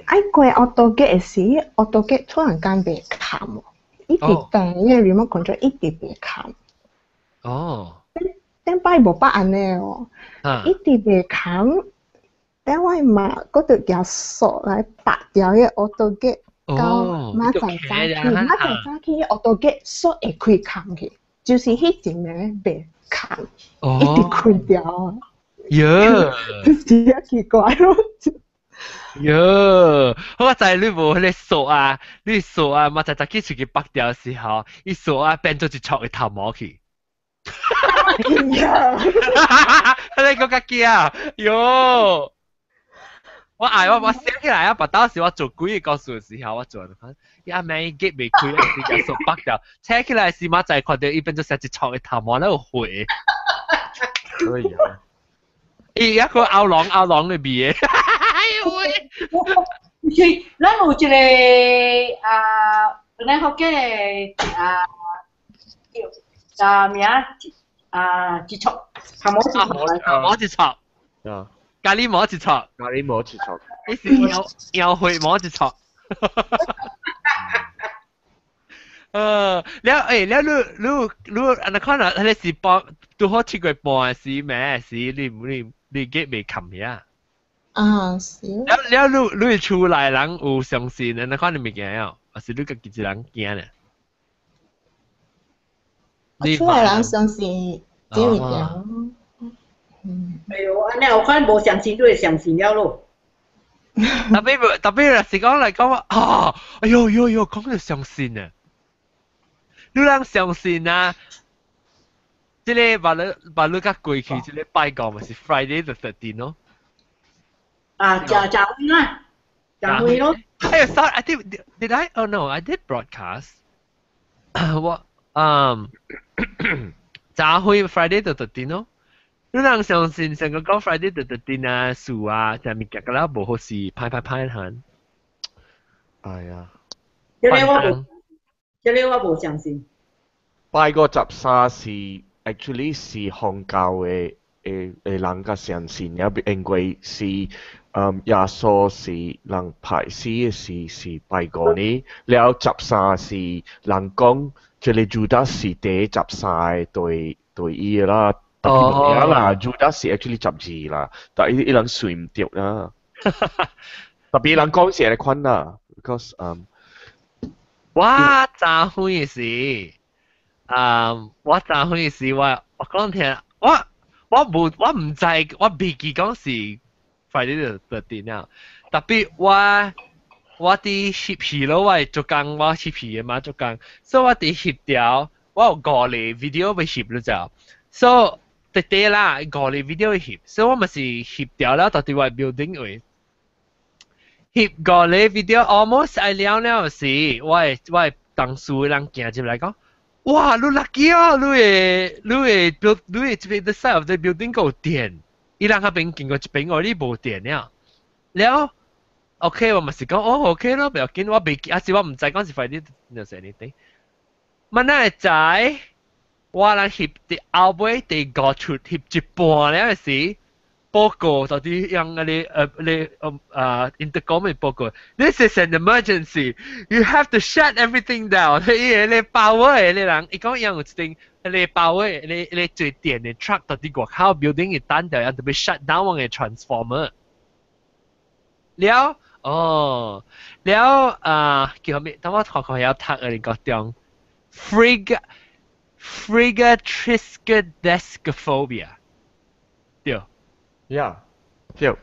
愛過 auto gate 的時，auto gate 突然間袂開喎，一直掟伊個 remote control 一直袂開。哦。頂擺無捌按呢哦，一直袂崁，等我媽閣著舉索來拔掉彼個 auto gate，到明仔早起，明仔早起 auto gate 鎖會開崁去，就是彼陣暝袂崁，一直開掉啊。喲，真正奇怪咯。喲，我知你無彼個鎖啊，你鎖啊，明仔早起出去拔掉時候，伊鎖啊變做一撮的頭毛去。你閣較驚，喲！我愛我我醒起來啊，別當時我做鬼個故事的時候，我做看，伊暗暝 gate 袂開，是共鎖拔掉，醒起來時馬仔看著伊變做成一撮的頭毛咧有血。哎呀！伊一個喉嚨喉嚨的味的。哎呦喂！咱有一個啊，咱福建的啊叫啊名啊一撮，頭毛一撮，頭毛一撮。啊！咖喱毛一撮，咖喱毛一撮，伊是腰腰血毛一撮。了欸，了你你你按呢看啊，彼個是半拄好7月半時咩時？你你你 gate 袂冚遐？啊，是。了了，你你厝內人有相信按呢款的物件哦，還是你家己一人驚呢？厝內人相信這物件。哎喲，按呢有款無相信，你會相信了咯。特別特別是講來講啊，哎喲喲喲，講著相信啊！你人相信啊？這个把你把你較過去，這个拜五嘛是 Friday the 13 咯。啊，食食飯啊，食飯咯。哎，sorry, I did did I? Oh no, I did broadcast. 我早會 Friday the 13 咯。你人相信上個講 Friday the 13 啊，數啊，就物件個啦，無好事，歹歹歹閒。哎呀，這個我無，這個我無相信。拜五十三是 actually 是宗教的的的人較相信，也因為是耶穌是人派死的是是拜五呢，了十三是人講這个 Judas 是第13个對對伊的啦。哦，啦，Judas 是 actually 12啦，但伊伊人算毋著啦。特別人講是按呢款啦，because 我早歲時，啊，我早歲時我我講聽，我我無我毋知，我袂記講是 Friday the 13 啊。特別我我佇翕戲咯，我做工我翕戲的嘛做工，所以我佇翕條，我有五個 video 欲翕了就，所以直直啦，五個 video 翕，所以我嘛是翕條了，到佇我 building 位。翕五個 video almost 愛了了時，我的我的同事的人行入來講，哇，你 lucky 哦，你的你的 build 你的這邊 the side of the building 閣有電，伊人彼邊經過一邊哦，你無電了，了，OK 我嘛是講哦 OK 咯，不要緊，我袂記，啊是我毋知講是 Friday 就是 anything，嘛哪會知？我人翕佇後尾第五出翕一半了時，報告到底用嗰啲你intercom 的報告，This is an emergency, you have to shut everything down。伊個咧 power 的咧人，伊講伊有一間咧 power 咧咧做電的 truck 到佇外口 building 會等著，特別 shut down 我的 transformer。了哦，了啊叫啥物？等我看看曉讀的個中，Friggatriskaidekaphobia 對。 Yeah，對。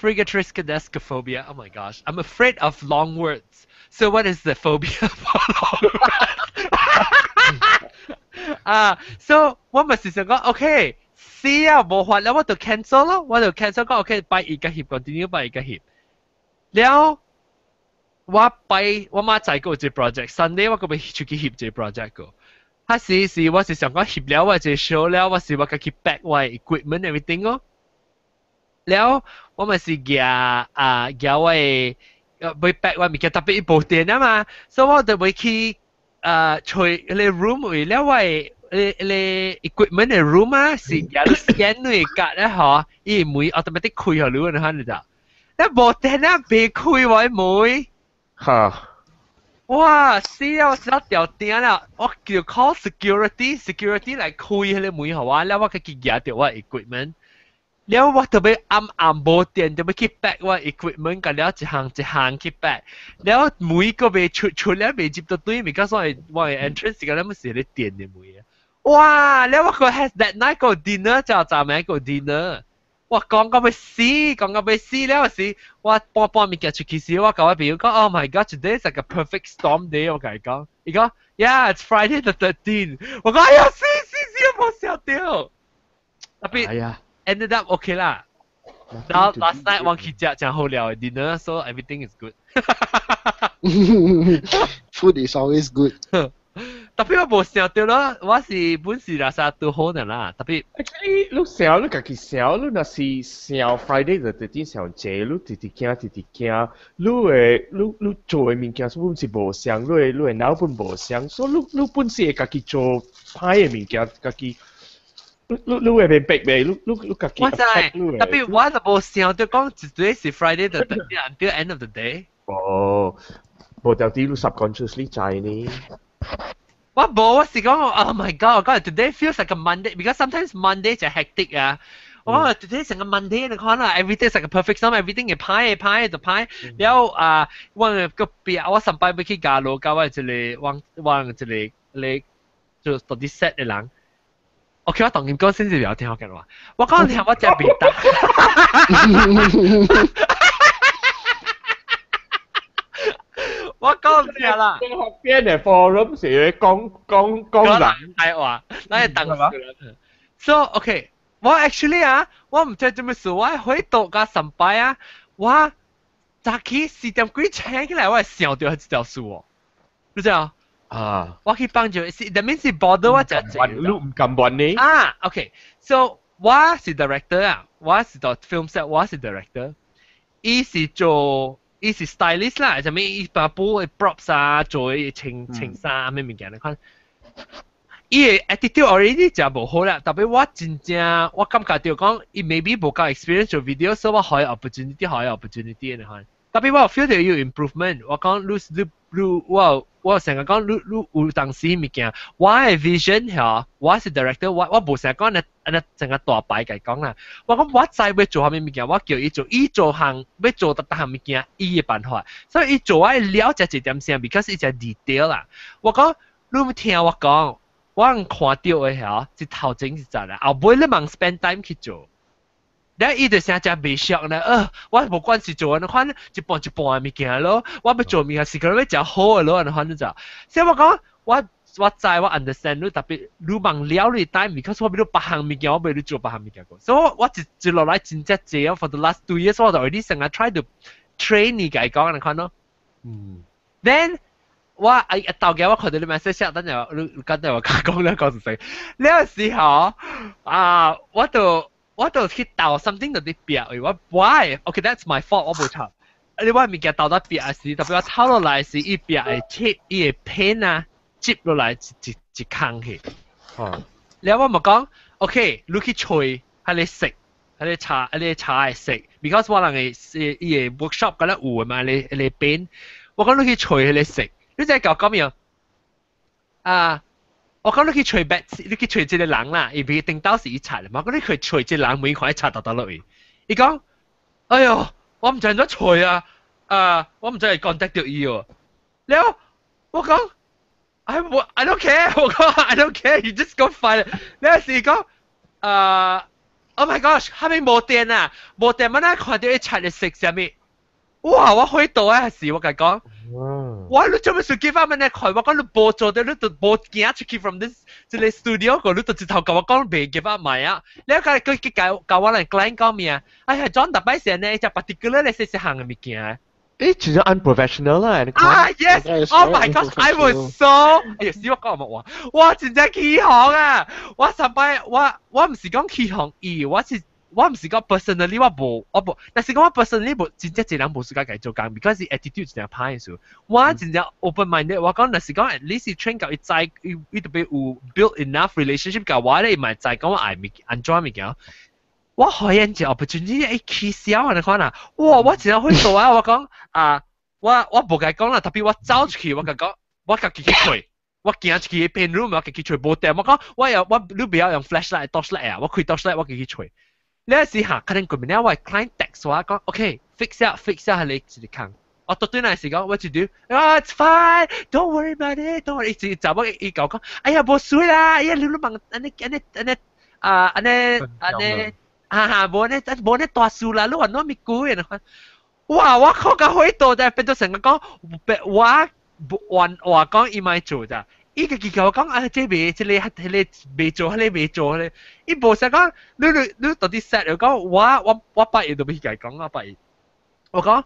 Friggatriskaidekaphobia. Oh my gosh, I'm afraid of long words. So what is the phobia for long words? 啊，so 我咪是想講，OK，死啊無法了，我就 cancel 咯，我就 cancel 講 OK，拜一個翕，continue 拜一個翕。了，我拜我媽仔個一個 project，Sunday 我閣欲出去翕一個 project 個。啊是是，我是想講翕了我一個 show 了，我是我家去 pack 我 equipment everything 哦。了，我咪是舉啊舉我的欲 pack 我物件，特別伊無電啊嘛，所以我就欲去啊揣彼个 room 位了我的彼个 equipment 的 room 啊，是舉你 scan 你的卡咧嗬，伊門 automatic 開予你，你看你知？你無電啊，袂開我的門。哈！哇！死啊！我死到掉電啦！我叫 call security，security 來開彼個門予我，了我家己舉著我 equipment。了我特別暗暗無電，特別去 pack 我 equipment，共了一項一項去 pack。了門閣袂出出了袂入到對面，所以我的 entrance 時間了是咧電的門啊！哇！了我閣 have that night 個 dinner 就昨暝個 dinner。我講到欲死，講到欲死了時，我搬搬物件出去時，我共我朋友講，Oh my God, today is like a perfect storm day。我共伊講，伊講，Yeah, it's Friday the 13th。我講，哎呀，死死死，我無想著。Tapi 哎呀 ended up okay 啦。然後 last night 我去食誠好料的 dinner，so everything is good。 Food is always good。 Tapi 我無想著咯，我是本是垃圾都好的啦。Tapi Actually，你想你家己想，你若是想 Friday the 13 想這，你直直驚直直驚，你會你你做的物件本是無相，你的腦本無相，所以你你本是會家己做歹的物件，家己你你你會明白袂？你你你家己我知，tapi 我就無想著講一日是 Friday the 13 until end of the day。哦，無條啲你 subconsciously 知呢。我無，我是講，Oh my God！我講 today feels like a Monday because sometimes Monday 就 hectic 啊。我講 today 成個 Monday 你看啦，everything is like a perfect storm，everything 會歹歹就歹。了啊，我個壁我上擺欲去加羅共我一個我我一個咧就到底 set 的人。OK，我當然講先至袂曉聽我講話。我講聽我食袂當。我講聽啦。學邊嘅 forum 是講講講人係話，咱係當事人。So OK，我 actually 啊，我毋知做咩事，我回到家上擺啊，我早起4點幾醒起來，我會想著彼條事哦。你知影？啊！我去幫助，是 that means 是 bother 我誠濟。你毋甘願呢？啊，OK，so 我是 director 啊，我是做 film set，我是 director，伊是做。伊是 stylist 啦，啥物伊把布 props 啊，做穿穿衫咩物件，你看。伊的 attitude already 誠無好啦，tapi 我真正我感覺著講，伊 maybe 無夠 experience 做 video，所以我予伊 opportunity，予伊 opportunity 你看。Tapi 我有 feel 著有 improvement，我講你你你我我成日講你你有當時物件，我的 vision 嚇，我是 director，我我無成日講按呢成個大牌共伊講啦。我講我知欲做啥物物件，我叫伊做，伊做項欲做逐逐項物件，伊的辦法。所以伊做我了解一點聲，because 伊誠 detail 啦。我講你聽我講，我看著的嚇，是頭前是真啦，後尾你茫 spend time 去做。了伊就成誠袂熟呢，我無管是做按呢款一半一半的物件咯，我欲做物件是可能欲誠好的咯，按呢款你知。所以我講，我我知我 understand 你，tapi 你茫了你 time，because 我欲你別項物件，我欲你做別項物件過。所以我我一一落來真正濟啊，for the last 2 years 我就 already 成日 try to train 你共伊講按呢款咯。Then 我哎頭家我看著你 message，等陣你剛才我講了講是誰？了時候啊，我就。我就去倒 something 就佇壁位，我 why？Okay，that's my fault，我無錯。你我物件倒到壁時，tapi 我透落來時，伊壁會切，伊的 paint 啊，接落來一一一空去。了我咪講，OK，你去揣，彼个色，彼个茶，彼个茶的色，because 我人的是伊的 workshop 敢若有的嘛，彼个彼个 paint，我講你去揣彼個色，你知共我講咩？啊！我講你去揣白，你去揣這個人啦，伊袂頂到是伊擦的嘛。我講你去揣這個人，每看伊擦沓沓落去。伊講：哎喲，我毋知按怎揣啊！啊，我毋知會 contact 著伊哦。了，我講：I don't care，我講 I don't care，you just go find it。了是伊講：啊，Oh my gosh，啥物無電啊？無電，我哪看著伊擦的色啥物？哇！我火到啊時，我共伊講。哇！你做咩事 give up 呢？看我講你無做著，你就無行出去 from this 這個 studio 個，你就直頭共我講袂 give up 賣啊！你講佢佢共共我來 client 講咩啊？哎呀，John 逐擺先呢，隻 particular 咧細細項的物件。誒，真正 unprofessional 啦！啊，yes！Oh my gosh！I was so 哎呀，死我講乜話？我真正起哄啊！我上擺我我毋是講起哄伊，我是。我毋是講 personally 我無我無，但是講我 personally 無真正一人無 suka 共伊做工，because 伊 attitude 真正歹的時，我真正 open minded，我講若是講 at least train 到伊知伊伊特別有 build enough relationship 共我咧，伊嘛會知講我愛物按怎物件。我予𪜶一個 opportunity 會起痟啊！你看啊，哇！我真正會做啊！我講啊，我無共伊講啦，特別我走出去，我共講，我家己去揣，我行出去 paint room，我家己揣無電，我講我有我你不要用 flashlight torchlight 啊，我開 torchlight 我家己揣。你時下可能過面我 client text 我講，OK fix 下 fix 下係你一個空。我到對那時講，what you do？啊，it's fine，don't worry about it，don't worry。一直就我伊講講，哎呀，無水啦，哎呀，你你問按呢按呢按呢啊按呢按呢，哈哈，無呢無呢大事啦，你話攞咪鬼啊？哇！我靠個火到就變到成個講，我還話講伊莫做咋？伊家己共我講啊，這未這個彼個未做，彼個未做咧。伊無想講，你你你到底 set 講我我我拜日都欲共伊講啊，拜日。我講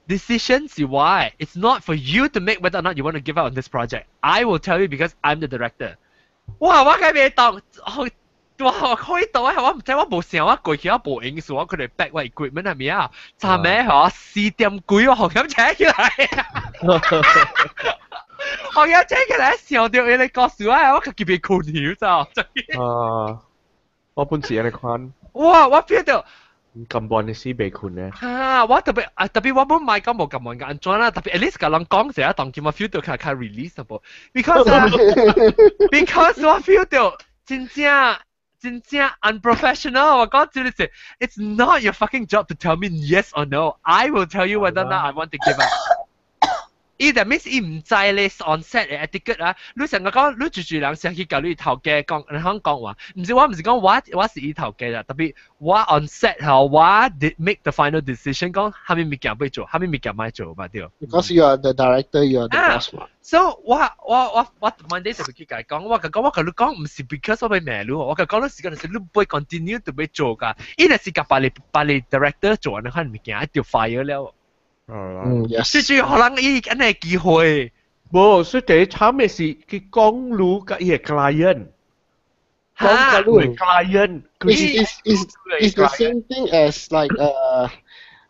decision 是我，it's not for you to make whether or not you want to give up on this project. I will tell you because I'm the director. 哇！我計袂當，哇！開到啊！我毋知我無想我過去我無閒數，我佢哋 back 我 equipment 係咪啊？昨暝嗬4點幾我學咁請起來，學咁請起來想到伊個故事啊！我家己袂睏去咋？啊！我本是按呢款。哇！我 feel 到。咁半嘅時袂睏咧。哈！我特別啊，特別我本買講無咁悶嘅按怎啦，特別 at least 共人講者當今我 feel 到較較 release 無？Because 我 feel 到真正。真正 unprofessional。我講這裡是，It's not your fucking job to tell me yes or no. I will tell you whether or not I want to give up. 伊就 means 伊毋知咧 on set 嘅 etiquette 啊！你成個講，你住住人先去共你頭家講，人講講話，毋是我毋是講我我是伊頭家啦，特別我 on set 吼，我 did make the final decision 講啥物物件欲做，啥物物件莫做嘛對。 Because you are the director, you are the boss 嘛。 So 我我我我 Monday 就去共伊講，我共講我共你講，毋是 because 我欲罵你，我共講你時間是你欲 continue 就欲做㗎，伊若是共別个別个 director 做按呢款物件，就 fire 了。嗯，yes。最主要予人伊按呢機會。無，所以第一慘的是佢講你佮伊个 client，講佮你个 client。 It's the same thing as like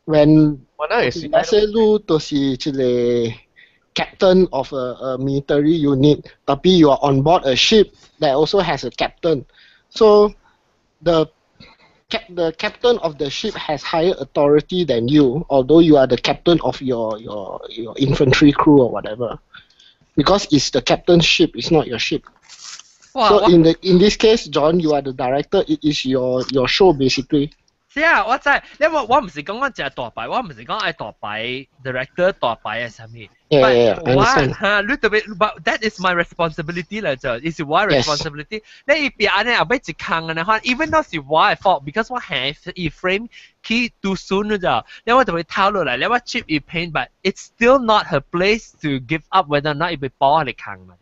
when 我那也是。 let's say 你就是一個 captain of a military unit, tapi you are on board a ship that also has a captain. So the captain of the ship has higher authority than you, although you are the captain of your infantry crew or whatever. Because it's the captain's ship, it's not your ship. Wow, so in this case, John, you are the director. It is your show basically. 是啊，我知，因為我毋是講我淨係大牌，我毋是講愛大牌 director 大牌啊啥物。 Yeah, I 我 understand. 嚇，你特別，but that is my responsibility 嚟就，is 我 responsibility。你伊邊按呢後尾一空按呢款，even though 是我的 fault，because 我係伊 frame 去 too soon 咋，你我就會偷落來，你我 chip 伊 paint，but it's still not her place to give up whether or not 伊欲補彼個空嘛。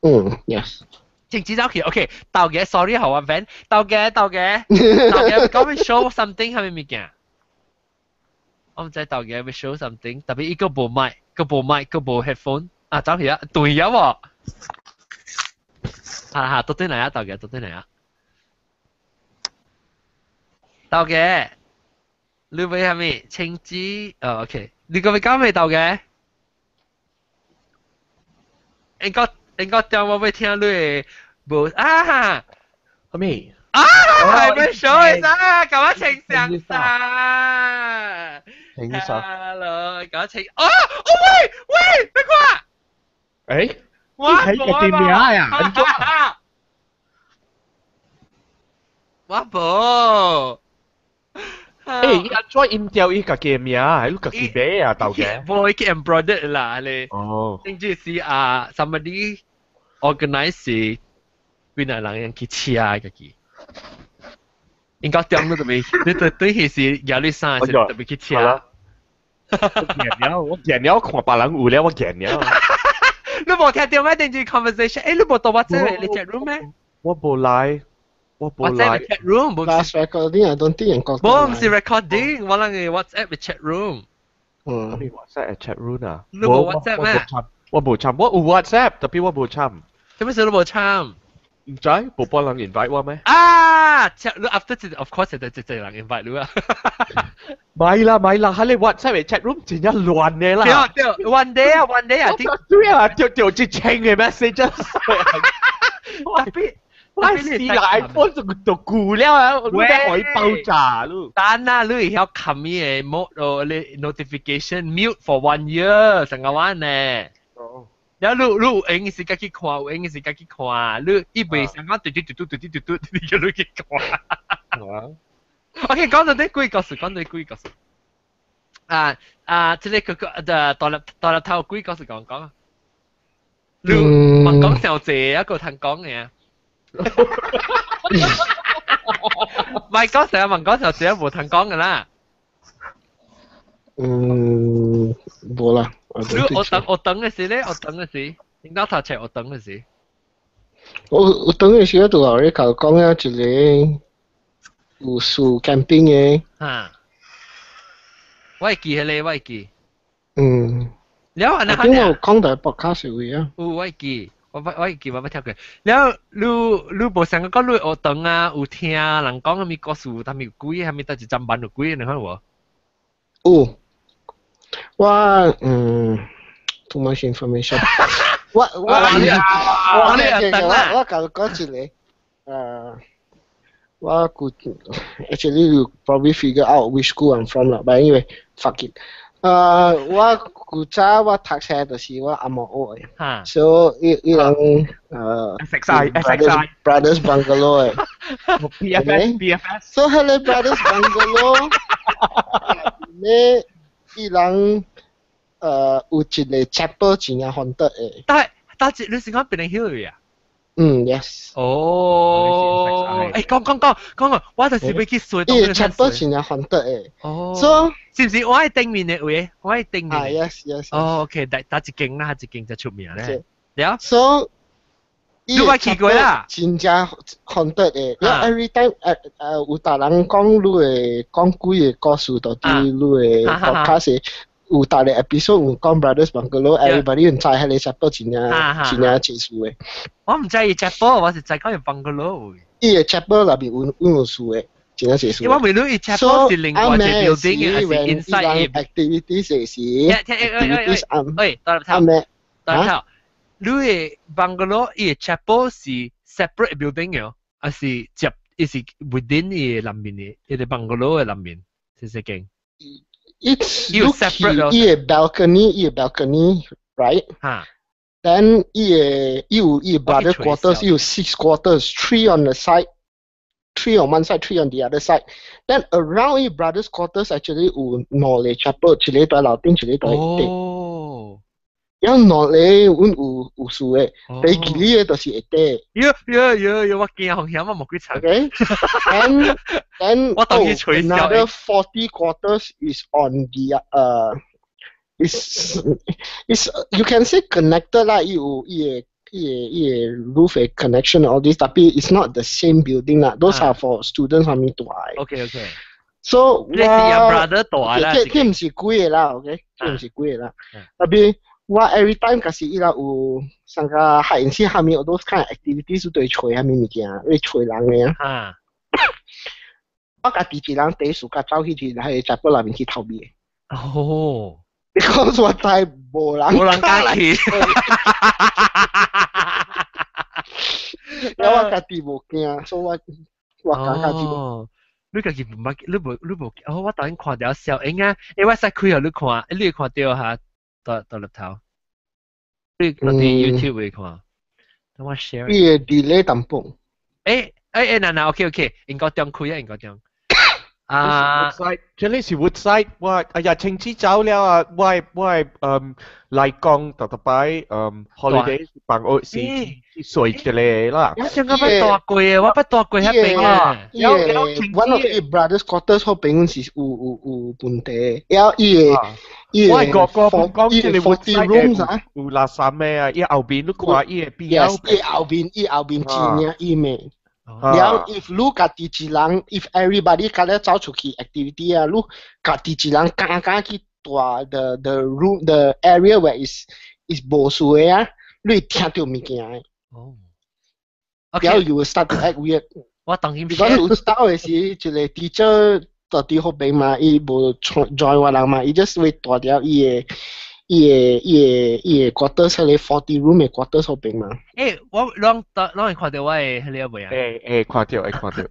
嗯，yes。靜止走去，OK，頭家，sorry 予我 vent，頭家頭家頭家，講欲 show something 啥物物件？我毋知頭家欲 show something，特別伊閣無麥，閣無麥，閣無 headphone，啊走去啊，斷咗喎！哈哈，倒轉來啊，頭家，倒轉來啊，頭家，你欲啥物？青子，哦，OK，你閣欲講未頭家？應該應該點我欲聽你的無啊？啥物？啊，係咪 show 一下？共我穿上衫。穿衫。 Hello，共我穿。啊！哦喂喂，你看。誒？我你睇個電名呀？我無。誒，伊按怎音調伊家己的名，係你家己買啊，頭家？無，伊去 embroidered 啦，你。哦。甚至是啊，somebody organize 是邊個人去車家己。應該點都特別，你對對彼時壓力衫是特別去車。我見了，我見了，看別人有了，我見了。你無聽到咩？定住 conversation？誒，你無到我這裡，你 chat room 咩？我無來，我無來。 chat room 無。 Last recording I don't think 人覺。無，毋是 recording，我人嘅 WhatsApp 嘅 chat room。嗯。咩 WhatsApp 嘅 chat room 啊？你無 WhatsApp 咩？我無參，我有 WhatsApp，特別我無參。做咩事你無參？毋知，無別人 invite 我咩？啊！你 after 這 of course 就就人 invite 你啊。咪啦咪啦，喺你 WhatsApp 嘅 chat room 真係亂嘅啦。對對，one day 啊，one day 啊，對啊，對對，一千個 message。特別我死啦！iPhone 就就舊了啊，你可以爆炸咯。但啊，你會曉撳伊個 mode 你 notification mute for one year 成個玩呢。然後你有閒時家去看，有閒時家去看，你伊袂想講嘟嘟嘟嘟嘟嘟嘟，你就你去看。OK，講到啲鬼故事，講到啲鬼故事。啊啊！這個個的大粒大粒頭鬼故事講講啊。你問講上濟一個通講嘅。唔係講成日問講上濟無通講嘅啦。嗯，無啦。你我等嘅時咧，我等嘅時，你當頭冊我等嘅時。我等嘅時，我拄你頭講啊，一個有事 camping 嘅。嚇！我會記彼個，我會記。嗯。了後，我講到 podcast 位啊。有我會記，我會記，我捌聽過。了，你無想講你學堂啊，有聽人講啥物故事，啥物鬼，啥物佗一針班有鬼，你看無？有。我too much information 我我我我甲你講一個，我估 actually you probably figure out which school I'm from 啦，but anyway fuck it。我古早我讀冊就是我阿嬷學的，所以伊人SXI SXI Brothers Bungalow 的 BFS BFS，所以彼個 Brothers Bungalow 咧，伊人有一個 chapel 真正 haunted 的。但係但係你是講別人曉啊？嗯，yes。哦，誒講講講講啊，我就是欲去水。伊個 chapel 真正 haunted 的。哦。所以是毋是我喺頂面的位？我喺頂面。啊，yes。哦，OK，第第一間啦，一間就出名咧。了。所以你捌去過啦？真正 haunted 的，了 every time 有逐人講你會講鬼个故事，到底你的 podcast 有逐個 episode 有講 Brothers Bungalow，everybody 毋知彼個 chapel 真正真正濟事的。我毋知伊 chapel，我是知講伊 bungalow。伊個 chapel 內面有事的，真正濟事。我問你，伊 chapel 是另外一個 building 還是 inside 伊 activities 是？activities 喂，大頭，大頭，你的 bungalow 伊個 chapel 是 separate building 嘅，還是接？伊是 within 伊個內面的，伊個 bungalow 的內面，是這間。 It's look 伊個 balcony，伊個 balcony，right？嚇。 Then 伊個伊有伊 brother quarters，伊有 six quarters, three on the side, three on one side, three on the other side. Then around 伊 brothers quarters actually 有兩個 chapel，一個佇樓頂，一個佇底。哦。有兩個阮有事的，第二個就是下底。喲喲喲喲，我驚風險，我無幾層。 Okay. And then 我當去取消。 Another 40 quarters is on the is you can say connected 啦，伊有伊個伊個伊個 roof 的 connection all this，但係 it's not the same building 啦，those are for students 啥物住的。 So 你是阿 brother 住啦。這毋是鬼的啦，OK，這毋是鬼的啦。但係我 every time 假使伊拉有上個學院時下面有 those kind of activities 對揣啥物物件，會揣人的啊。我家己一人第一時間走去去喺 chapel 內面去逃避。哦。 Because 我知無人無人敢去。然後我家己無驚，所以我敢家己。哦，你家己毋捌，你無你無，哦，我頭先看著小影啊，欸，我使開予你看，你會看著哈，大大粒頭。你佇 YouTube 會看，等我 share。伊會 delay 淡薄。欸欸欸，嗱嗱，OK OK，應該中開啊，應該中。啊，這裡是 Woodside，我哎呀，親戚走了啊，我來講特特擺holiday 幫我是睡一個啦。我上個捌大過的，我捌大過遐邊啊。伊個 one of 伊 brothers quarters 好邊是有問題，然後伊個伊個我哥哥講這個 40 rooms 啊，有垃圾咩啊？伊後邊你看伊個邊，伊後邊真正伊咩？然後 if 你家己一人，if everybody 家咧走出去 activity 啊，你家己一人敢敢去蹛 the room the area where is 無事的啊，你會聽著物件的。哦。然後 you will start to act weird。我當然。 Because 有 start 的時，一個 teacher 佇佇彼邊嘛，伊無 join 我人嘛，伊 just 會蹛著伊的伊个 quarter 係你 40 room 嘅 quarter 嗰邊嘛。欸，我攏攏會看到我的彼個未啊？會會看著會看著。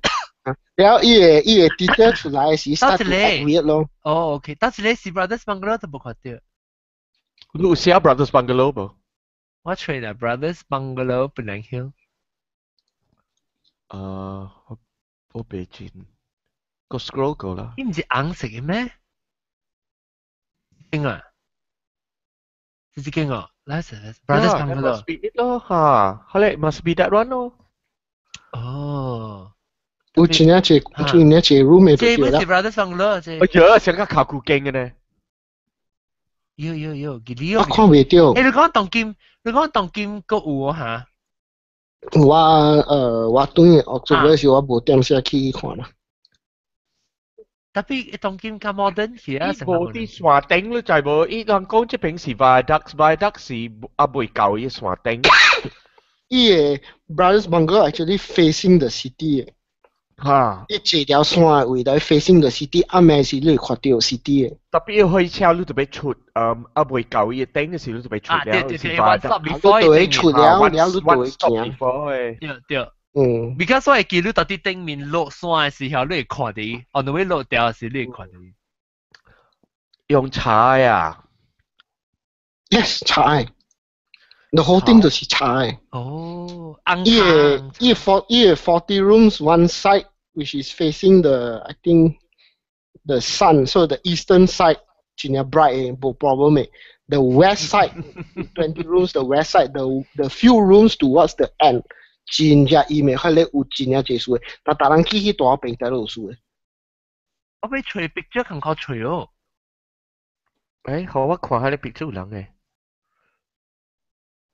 然後伊個 teacher 出來時 start to act weird 咯。哦，OK，但是你是 Brothers Bungalow 都無看著。你有寫 Brothers Bungalow 無？我揣啦 Brothers Bungalow Penang Hill。啊，我袂真，個 scroll 過啦。伊毋是紅色的咩？間啊？是這間哦，來是 Brothers Bungalow。 Must be it 咯嚇，好咧，must be that one 咯。哦。有真正一真正一 room 的這不是 Brothers Bungalow 這。哎呀，成個考古經嘅呢。有有有，記得我看袂著。欸，你講當今，你講當今閣有嚇？我轉去澳洲時，我無點時去看啦。 Tapi 當今較 modern 去啊，無佇山頂你知無？伊人講這邊是 viaduct，viaduct 是猶未到伊山頂。伊个 Brothers Bungalow actually facing the city 哈，伊這條山的位來 facing the city，暗暝時你會看著 city 的。 Tapi 火車你就欲出，猶未到伊頂的時你就欲出了。啊對對對，one stop before 你就會出了，了你就會行。對對。嗯。 Because 我會記你到佇頂面落山的時候，你會看著伊；on the way 落掉的時，你會看著伊。用柴啊？Yes，柴。The whole thing 就是柴。哦，伊個 40 rooms one side which is facing the I think the sun, so the eastern side 真正 bright 的，無 problem 的。The west side 20 rooms, the west side the few rooms towards the end 真正伊面彼個有真正濟樹的，但逐人去彼大邊才都有樹的。我欲揣 picture 較好揣哦。欸，好，我看下你 picture 有人的。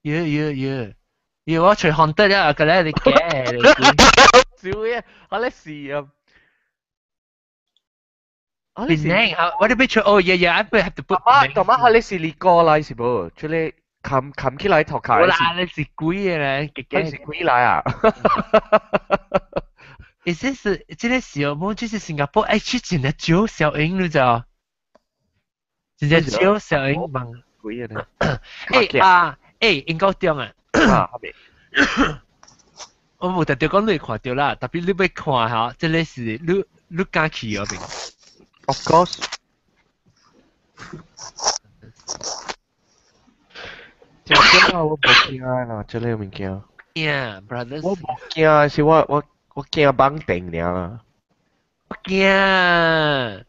有有有，有我揣 haunted 了，個咧你假的。少嘢，我咧是啊。 Penang，我哋欲揣哦，yeah yeah，I have to put。媽，大媽，我咧是你過來是無？出嚟冚冚起來頭殼。我啦，你是鬼的咧，你是鬼來啊？意思是，這個時候冇，這是新加坡，哎，去真係少小英，你知道？真係少小英問。鬼的呢？欸啊，欸，英國中啊。啊，我無特別講你會看著啦，tapi 你欲看下，這個是你敢去嗰邊？Of course。真正我無驚啦，這個物件。驚，brothers。我無驚，是我驚綁定爾啦。我驚。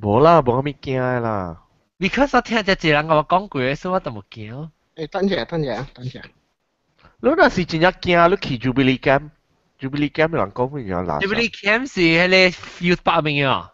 無啦，無啥物驚啦。 Because 我聽一個人共我講過，所以我就無驚。欸，等者，等者，等者。你若是真正驚，你去 Jubilee Camp，Jubilee Camp 人講乜嘢垃圾？Jubilee Camp 是彼個 youth park 邊啊。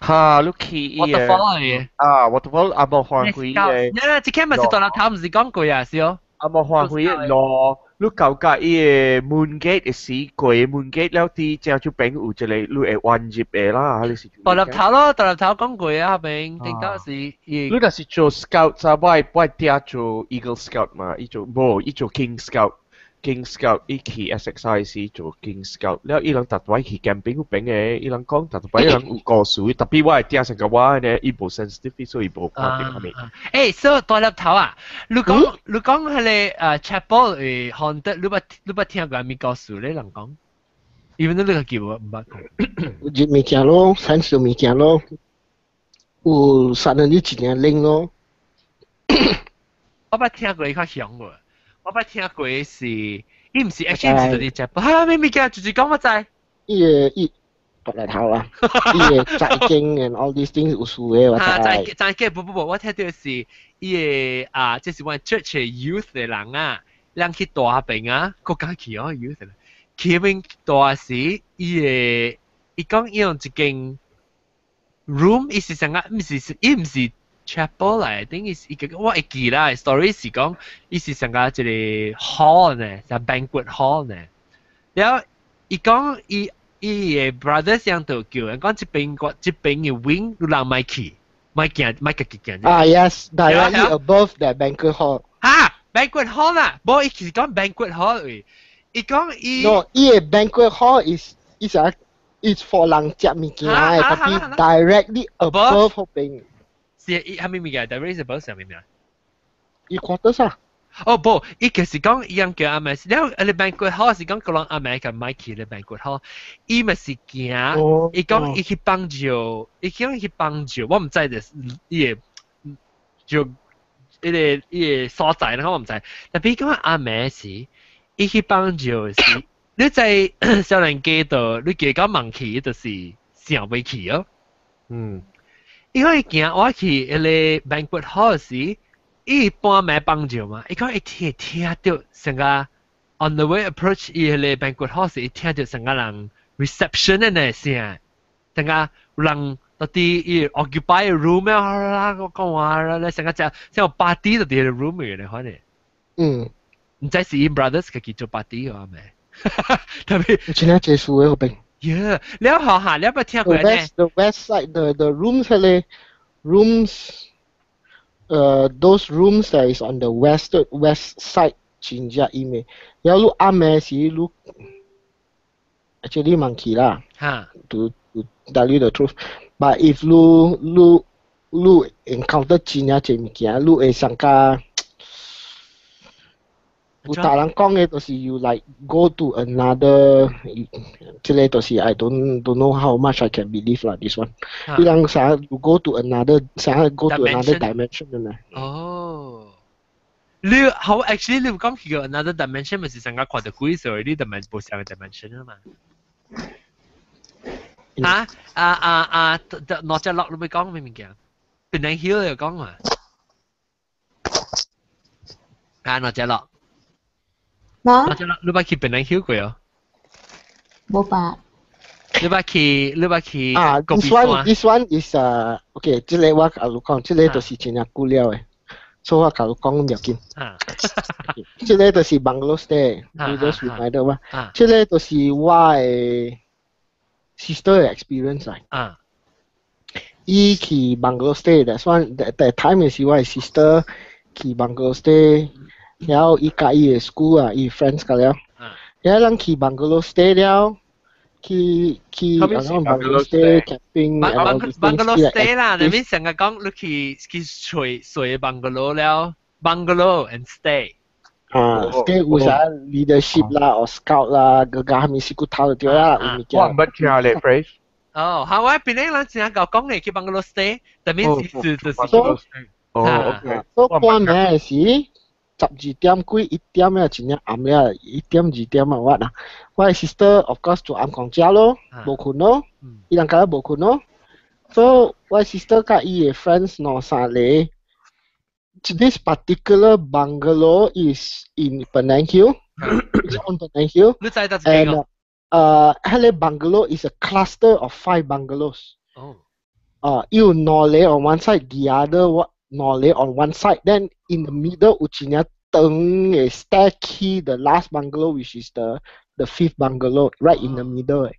哈，你去伊個 waterfall 的。啊，waterfall 阿無歡喜的。那這間嘛是大粒頭，毋是講過啊，是哦。阿無歡喜的路，你到甲伊個門 gate 時過門 gate 了，佇正手邊有一個你會彎入的啦，你是。大粒頭咯，大粒頭講過啊，邊頂到是伊。你若是做 scout 啊，我爹做 Eagle Scout 嘛，伊做無，伊做 King Scout。King Scout 伊去 SXI 時做 King Scout，了伊人逐擺去 camping 嗰邊的，伊人講逐擺伊人有故事，tapi 我的爹成個我呢，伊無 sensitive，所以伊無看著啥物。欸，所以大粒頭啊，你講彼個chapel 會 haunted，你捌聽過啥物故事咧？人講，因為你個記無毋捌講。有物件咯，產生物件咯，有殺人你一領拎咯。我捌聽過伊較兇無。我捌聽過是，伊毋是 actually 毋是佇 chapel，哈咩物件，就是講我知。伊個伊白來頭啦，伊個財經 and all these things 有數的我知。財經不不不，我聽著是伊個啊，這是阮 church youth 的人啊，人去大邊啊，國家去哦 youth，去邊大時，伊個伊講伊用一間 room，伊是啥個？毋是，伊毋是。chapel 來，等於是一個我會記啦，story 是講伊是上個一個 hall 呢，就 banquet hall 呢。然後伊講伊伊个 brother 上就叫人講這邊個這邊的 wing 有人莫去，莫行，莫家己行。啊，yes，directly above that banquet hall。哈，banquet hall 啦，無伊是講 banquet hall 位，伊講伊。 No，伊個 banquet hall is a is for 人食物件的，tapi directly above 嗰邊。是伊啥物物件？directly above 啥物物件？伊 quarters 啊。哦不，伊其實講伊樣叫阿妹，了你 banquet hall 是講個人阿妹甲買去咧 banquet hall，伊咪是行，伊講伊去幫助，伊講伊去幫助，我毋知就伊個就伊個所在啦，我毋知。但比講阿妹是，伊去幫助是，你在少年街度，你加講問去，就是想袂去哦。伊講伊行我去彼個 banquet hall 時，伊半暝幫助嘛，伊講伊聽聽到成個 on the way approach 伊彼個 banquet hall 時，伊聽到成個人 reception 的呢聲，成個人到底伊 occupy room 啊，我講話啦，成個只像 party 就佇個 room 嘅咧，反正。毋知是伊 brothers 家己做 party 嘅咩？特別。真係結束嘅嗰邊。 Yeah，你學下，你有冇聽過呢？The west side, the rooms 係咧 rooms，those rooms that is on the west side 真正伊面，然後你暗暝時你 actually 問去啦。To tell you the truth, but if 你 encounter 真正濟物件，你會上加。有大人講嘅就是 you like go to another，這個就是 I don't know how much I can believe 啦 this one。你人啥 you go to another 啥 go to another dimension 嘅呢？哦，你好，actually 你講去個 another dimension 咪是成個看到鬼所以你 dimension 無相個 dimension 啊嘛。嚇啊啊啊！攞隻落你咪講咩物件？Penang Hill 又講嘛？啊，攞隻落。嗱，你捌去 Penang Hill 過哦？無捌。你捌去？你捌去？啊，this one is 啊，OK，這個我共你講，這個就是真正久了的，所以我共你講唔要緊。這個就是 bungalow stay，你就是 remind 我。這個就是我的 sister 的 experience 來。伊去 bungalow stay，that's one that time 是我的 sister 去 bungalow stay。然後伊佮伊的 school 啊，伊 friends 個了，然後咱去 bungalow stay 了，去啊 bungalow stay camping。 bungalow stay 啦，你面成日講你去睡睡 bungalow 了，bungalow and stay。啊，stay 有啥 leadership 啦，或 scout 啦，個個蝦米是骨頭就對啦，有物件。我毋捌聽咧 phrase。哦，好，我邊個人正夠講嘅去 bungalow stay，但面是就是。哦，OK。所以半暝時。12點幾1點啊，真正暗了，1點2點啊，我啊，我的 sister of course 做暗講食咯，無睏咯，伊人家無睏咯，所以我 sister 佮伊的 friends 兩三個，this particular bungalow is in Penang Hill, it's on Penang Hill. 你知得 and 彼個 bungalow is a cluster of five bungalows. 哦。有兩個 on one side, the other one 兩個 on one side, then in the middle 有一個長的 staircase, the last bungalow, which is the fifth bungalow, right in the middle 的。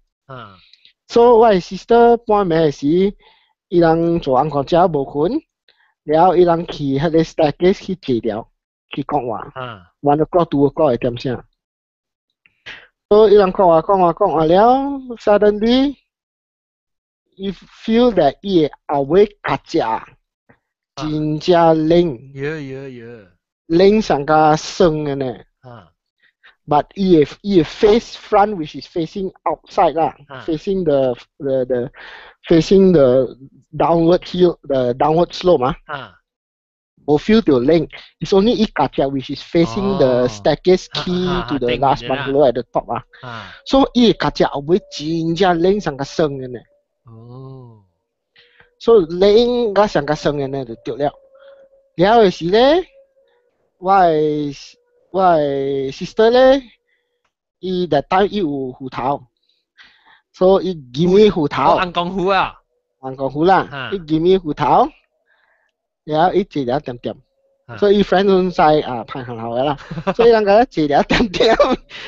So 我的 sister 半暝時，伊人做暗講食無睏，然後伊人去彼個 staircase 去坐了，去講話。1 o'clock 2 o'clock 的點聲。所以伊人講話講話講話了，suddenly you feel that 伊的後尾夾只真正冷。 冷上加酸的呢。But 伊的 face front which is facing outside 啦，facing the downward hill, the downward slope 啊。無 feel 到冷，it's only 伊夾只 which is facing the staircase key to the last bungalow at the top 啊。所以伊夾只後尾真正冷上加酸的呢。所以冷甲上加酸的呢就對了。了的時咧，我的 sister 咧，伊 that time 伊有芋頭，所以伊吟伊芋頭。尪公芋啊！尪公芋啦，伊吟伊芋頭，然後伊坐了點點，所以伊 friend 攏知啊，歹行頭的啦，所以人家坐了點點，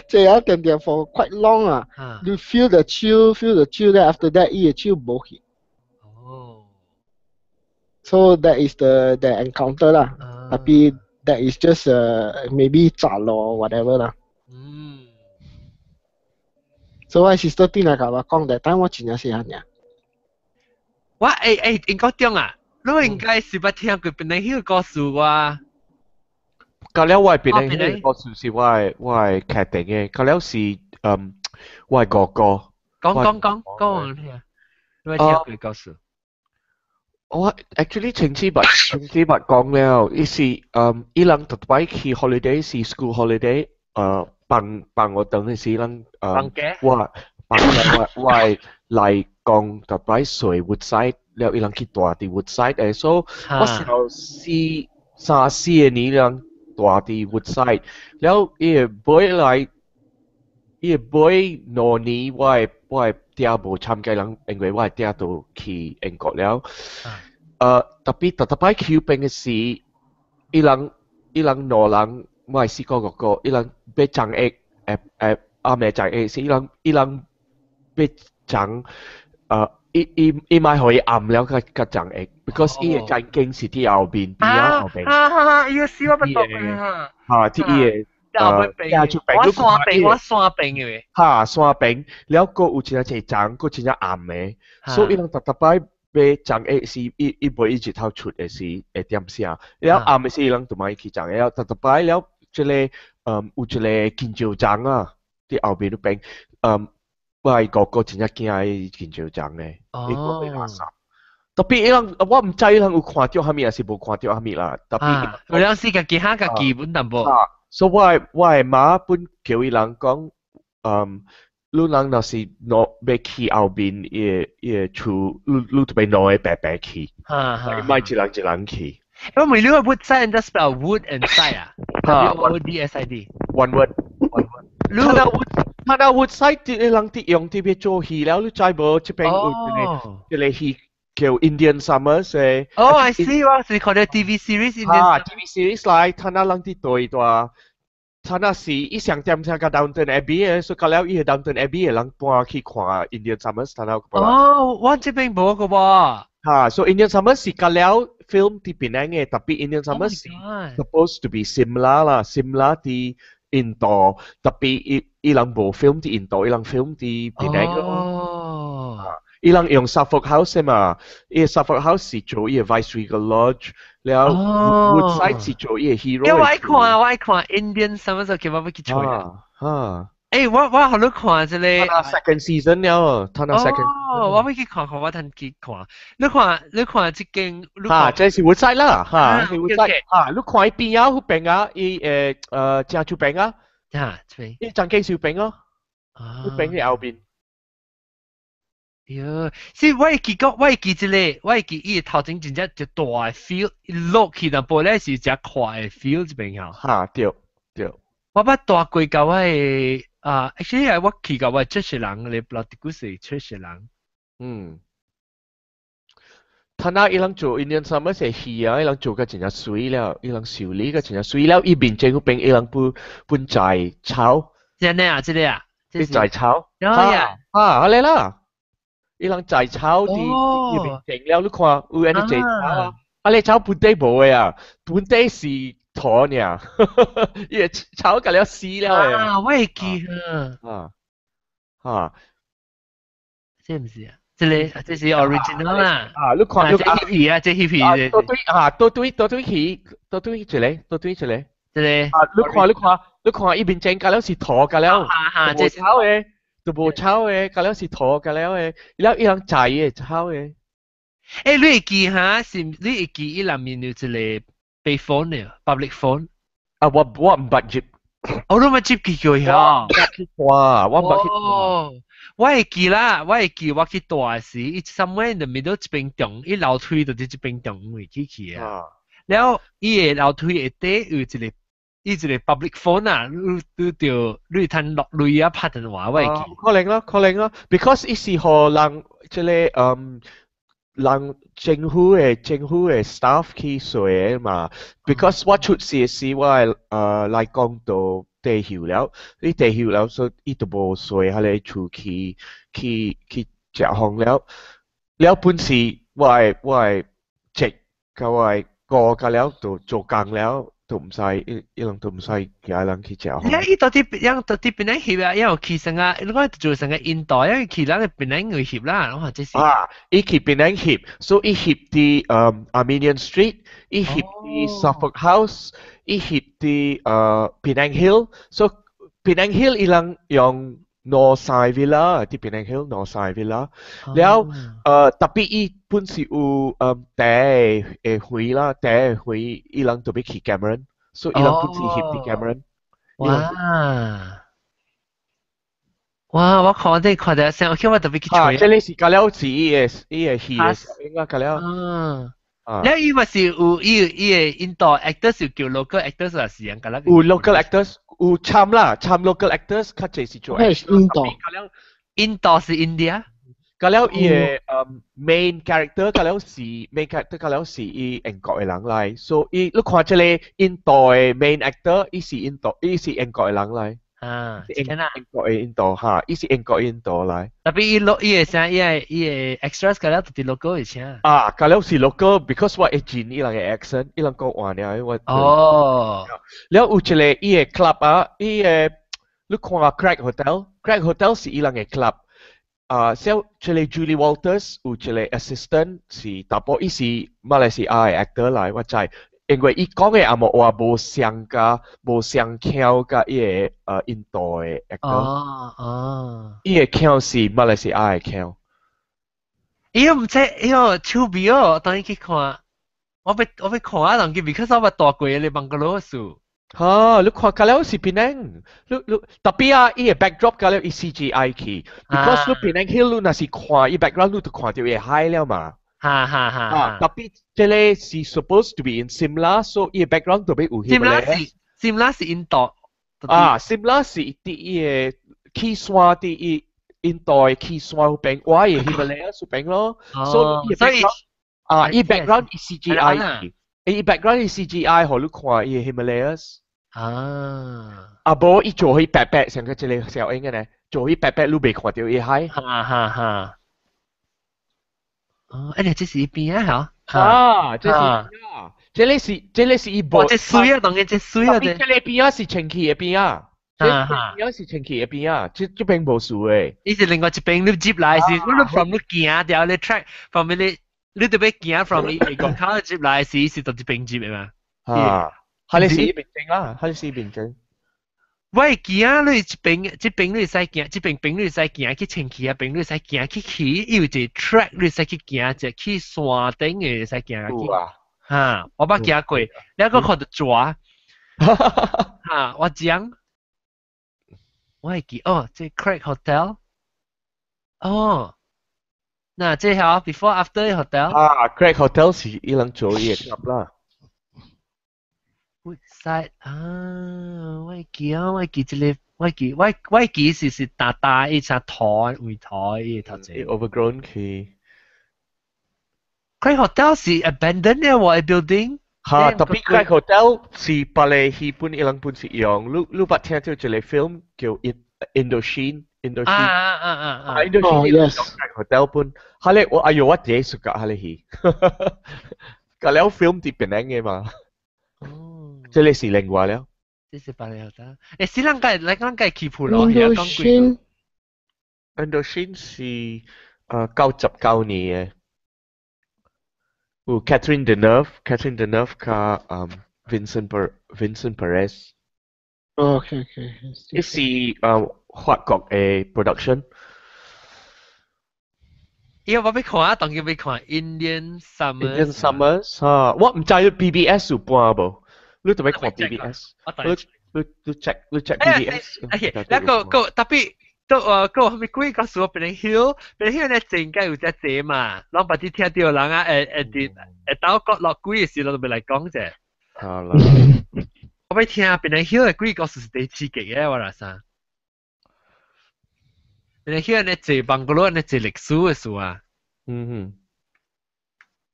坐了點點 for quite long 啊，you feel the chill, feel the chill, then after that 伊的 chill 無去。So that is the encounter 啦，tapi that is just maybe 雜咯 whatever 啦。所以我 sister 轉來共我講，that time 我真正細漢爾。我應該點啊？你應該是捌聽過邊個彼個故事我？到了我變成個故事是我確定嘅，到了是我哥哥。講講講講我聽，你聽佢故事。我 actually 清楚捌講了，伊是伊人特擺去 holiday 是 school holiday，放放我等嘅時人我放我我來講特擺睡 Woodside 了，伊人去住佇 Woodside 誒，所以我時四三四個年人住佇 Woodside，了伊會尾來，伊會尾2年我的爹無參加人，因為我的爹都去英國了。特別特特擺去邊嘅時，伊人兩人，我係四個哥哥，伊人欲爭屋，阿妹爭屋是伊人欲爭，伊伊莫予伊暗了較較爭屋，because 伊嘅間間是佇後面，邊仔後邊。哈哈哈！伊個死我不懂啊！嚇，佇伊嘅。我山邊，我山邊嘅。哈，山邊，了閣有真濟層，閣真正暗嘅，所以伊人逐逐擺欲爭屋時，伊伊袂伊日頭出的時會點聲，了暗的時伊人就莫去爭，了逐逐擺了，這個有一個金蕉欉啊，佇後面彼邊，我哥哥真正驚伊金蕉欉的，伊講會垃圾。特別伊人，我毋知伊人有看著啥物，還是無看著啥物啦。特別，有兩時家己哈家基本淡薄。所以我的媽本叫伊人講，你人若是若欲去後面伊個厝，你就欲兩个白白去，莫一人一人去。我問你個 Woodside and spell wood and side 啊？W O D S I D。 One word。One word。你他那 Woodside 啲人啲用特別做戲了，你知無？這邊有一個一個戲叫 Indian Summer 嘅。哦，I see，我是看到 TV series。啊，TV series 來，他那人啲對大。他那是伊上點聲個 Downton Abbey 嘅，所以到了伊個 Downton Abbey 嘅人搬去看 Indian Summer，他那個。哦，我這邊無個噃。哈，所以 Indian Summer 是到了 film 佇檳城嘅，特別 Indian Summer 是 supposed to be Simla 啦，Simla 佇印度，特別伊伊人無 film 佇印度，伊人 film 佇檳城。哦。伊人用 Suffolk House 嘛，伊 Suffolk House 是做伊個 Viceregal Lodge，了 Woodside 是做伊個 hero。因為我愛看，我愛看 Indian Summer 就叫我欲去揣。啊。我好你看這個。 second season 了，他那 second。哦，我欲去看看，我趁去看。你看，你看這間。哈，這是 Woodside 啦，哈，是 Woodside。哈，你看伊邊啊，彼邊啊，伊正出邊啊。哈，這邊。伊張間小邊咯。啊。彼邊喺後邊。喲，是我會記講，我會記這個，我會記伊頭前真正一大 field 落去，但無咧是只闊的 field 這邊吼。哈，對對。我捌蹛過甲我的啊，actually 係我去甲我的出世人咧，不知古時出世人。他那伊人做 Indian Summer 是戲啊，伊人做個真正媠了，伊人修理個真正媠了，伊面前彼邊伊人不本在草。真的啊，這個啊。伊在草。啊，啊，好啦。伊人在草佇伊面前了，你看有按呢濟草啊，啊你草本地無的啊，本地是土爾，伊個草甲了死了的。啊，我會記啊。啊，這毋是啊？這個這是 original 啦。啊，你看，這 hippie 啊，這 hippie。倒對啊，倒對倒對去，倒對一個，倒對一個。這個。啊，你看你看，你看伊面前甲了是土甲了，這草的。都無草的，甲了是土甲了的，了伊人栽的草的。欸，你會記哈？是你會記伊內面有一個 payphone 的，public phone？啊，我毋捌入。我都捌入去過呀。哇，我毋捌去。哦，我會記啦，我會記我去蹛時，伊 somewhere in the middle 一邊中，伊樓梯就佇這邊中位去去啊。了，伊個樓梯下底有一個。伊一個 public phone 啊，你你就你通落鐳啊拍電話，我會記。可能咯，可能咯，because 伊是予人這個人政府的 staff 去睡的嘛。because 我出世時，我來講到退休了，伊退休了，所以伊就無睡彼个厝去去去食風了。了本是我的姐佮我的哥佮了就做工了。都毋使，伊伊人都毋使其他人去食。你伊到底樣到底邊個翕啊？因為去成啊，你講做成個印度，因為去咱個檳城去翕啦，我話這是。啊，伊去檳城翕，所以伊翕佇Armenian Street，伊翕佇 Suffolk House，伊翕佇Penang Hill，所以 Penang Hill 伊人用 Northside Villa，佇 Penang Hill Northside Villa，了特別伊本是有茶的園啦，茶的園伊人特別去 Cameron，所以伊人本是翕佇 Cameron。哇！哇！我看這看到聲，我叫我特別去啊，這裡是甲了是伊的戲的攝影啊，甲了。啊。了伊嘛是有伊伊的印度 actors 有叫 local actors 還是樣？甲有 local actors 有參啦，參 local actors 較濟是做 extra。印度。印度是 India。甲了伊的main character 甲了是 main character 甲了是伊英國的人來，所以你看這個印度的 main actor，伊是印度，伊是英國的人來。啊，英英國的印度哈，伊是英國印度來。特別伊落伊的啥，伊的伊的 extras 甲了就是 local 的聲。啊，甲了是 local，because 我會認伊人的 accent，伊人講話爾，我。哦。了有一個伊的 club 啊，伊的你看 Craig Hotel，Craig Hotel 是伊人的 club。啊，小這個 Julie Walters 有一個 assistant 是查埔，伊是馬來西亞的 actor 來，我知，因為伊講的紅毛話無相佮無相腔佮伊個印度的 actor。哦哦。伊的腔是馬來西亞的腔。伊毋知，伊個手尾哦，當伊去看，我欲看啊，當佢，because 我捌蹛過咧 bungalow 數。哈，你看甲了是檳城，你你特別啊，伊個 backdrop 甲了伊 CGI 去，because 你檳城 hill 你若是看伊 background 你就看著伊個海了嘛。哈哈哈。啊，特別這個是 supposed to be in Simla，所以伊個 background 特別有 Simla 是 Simla 是印度。啊，Simla 是佇伊個起山佇伊印度的起山嗰邊，我的喜馬拉雅嗰邊咯。所以所以啊，伊 background 伊 CGI，伊 background 伊 CGI，予你看伊 Himalayas。啊！啊無伊做彼白白，像個這個小英嘅呢，做彼白白你袂看著伊海。哈哈哈。哦，哎，這是伊邊啊，嚇？啊，這是啊，這裡是這裡是伊無。這水啊，當然這水啊，這裡邊啊是清氣的邊啊。這邊是清氣的邊啊，這這邊無樹的。伊是另外一邊你接來是，你 from 你行著你 track from 你，你特別行 from 伊個口接來是是到這邊接的嘛？啊。哈你是邊整啦，哈你是邊整。我記啊，你這邊這邊你會使行，這邊邊你會使行去清氣啊，邊你會使行去去，伊有一個 track 你會使去行，一去山頂的會使行去。哈，我捌行過，你閣看著蛇。哈，我講，我會記哦，這 Craig Hotel。哦，那這下 before after hotel。啊，Craig Hotel 是伊人做伊的 club 啦。 Woodside 啊，我記啊，我記這個，我記我我記是是大大一隻台圍台伊頭前。 Overgrown 去。 Craig Hotel 是 abandoned 的喎 building。哈，特別 Craig Hotel 是別个戲本伊人本是用，你你捌聽著一個 film 叫 Indochine。Indochine 啊啊啊啊啊！Indochine Craig Hotel 本，哈咧我哎喲我第一次甲哈咧戲，甲了 film 佇檳城的嘛。哦。這個是另外了。這是別個 hotel。欸，是咱家來咱家去普羅遐講過。Indochine 是99年的。有 Catherine Deneuve，Catherine Deneuve 佮Vincent Perez。 OK。這是法國的 production。伊我欲看啊，當然欲看 Indian Summer。 Indian Summer 哈，我毋知 BBS 有播無？你特別看 BBS？你你 check 你 check BBS。 OK，那個個特別都個後面幾個數變成 hill，變成 hill 咧前該有隻濟嘛，攏捌啲聽著人啊，會會佇會兜角落鬼的時候，就欲來講者。好啦。我欲聽變成 hill 的鬼故事是第刺激的，我來啥？變成 hill 咧坐 bungalow 咧坐歷史的事啊。嗯哼。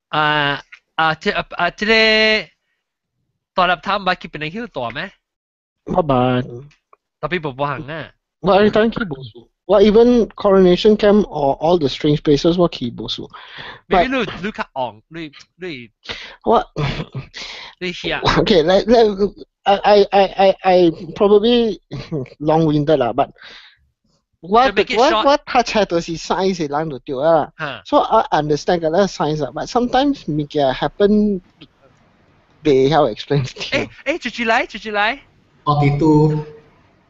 啊啊，這啊這個大粒頭毋捌去檳城 Hill 蹛咩？我捌。特別無步行啊。我 every 去無數，我 even Coronation Camp or all the strange places 我去無數。你你你較戇，你你我你寫。 Okay, let I probably long-winded 啦，but 我我我讀冊都是 science 的人就對啦。So I understand 個 science 啦，but sometimes 物件 happen 袂曉 explain。欸，住住來，住住來。奧迪都。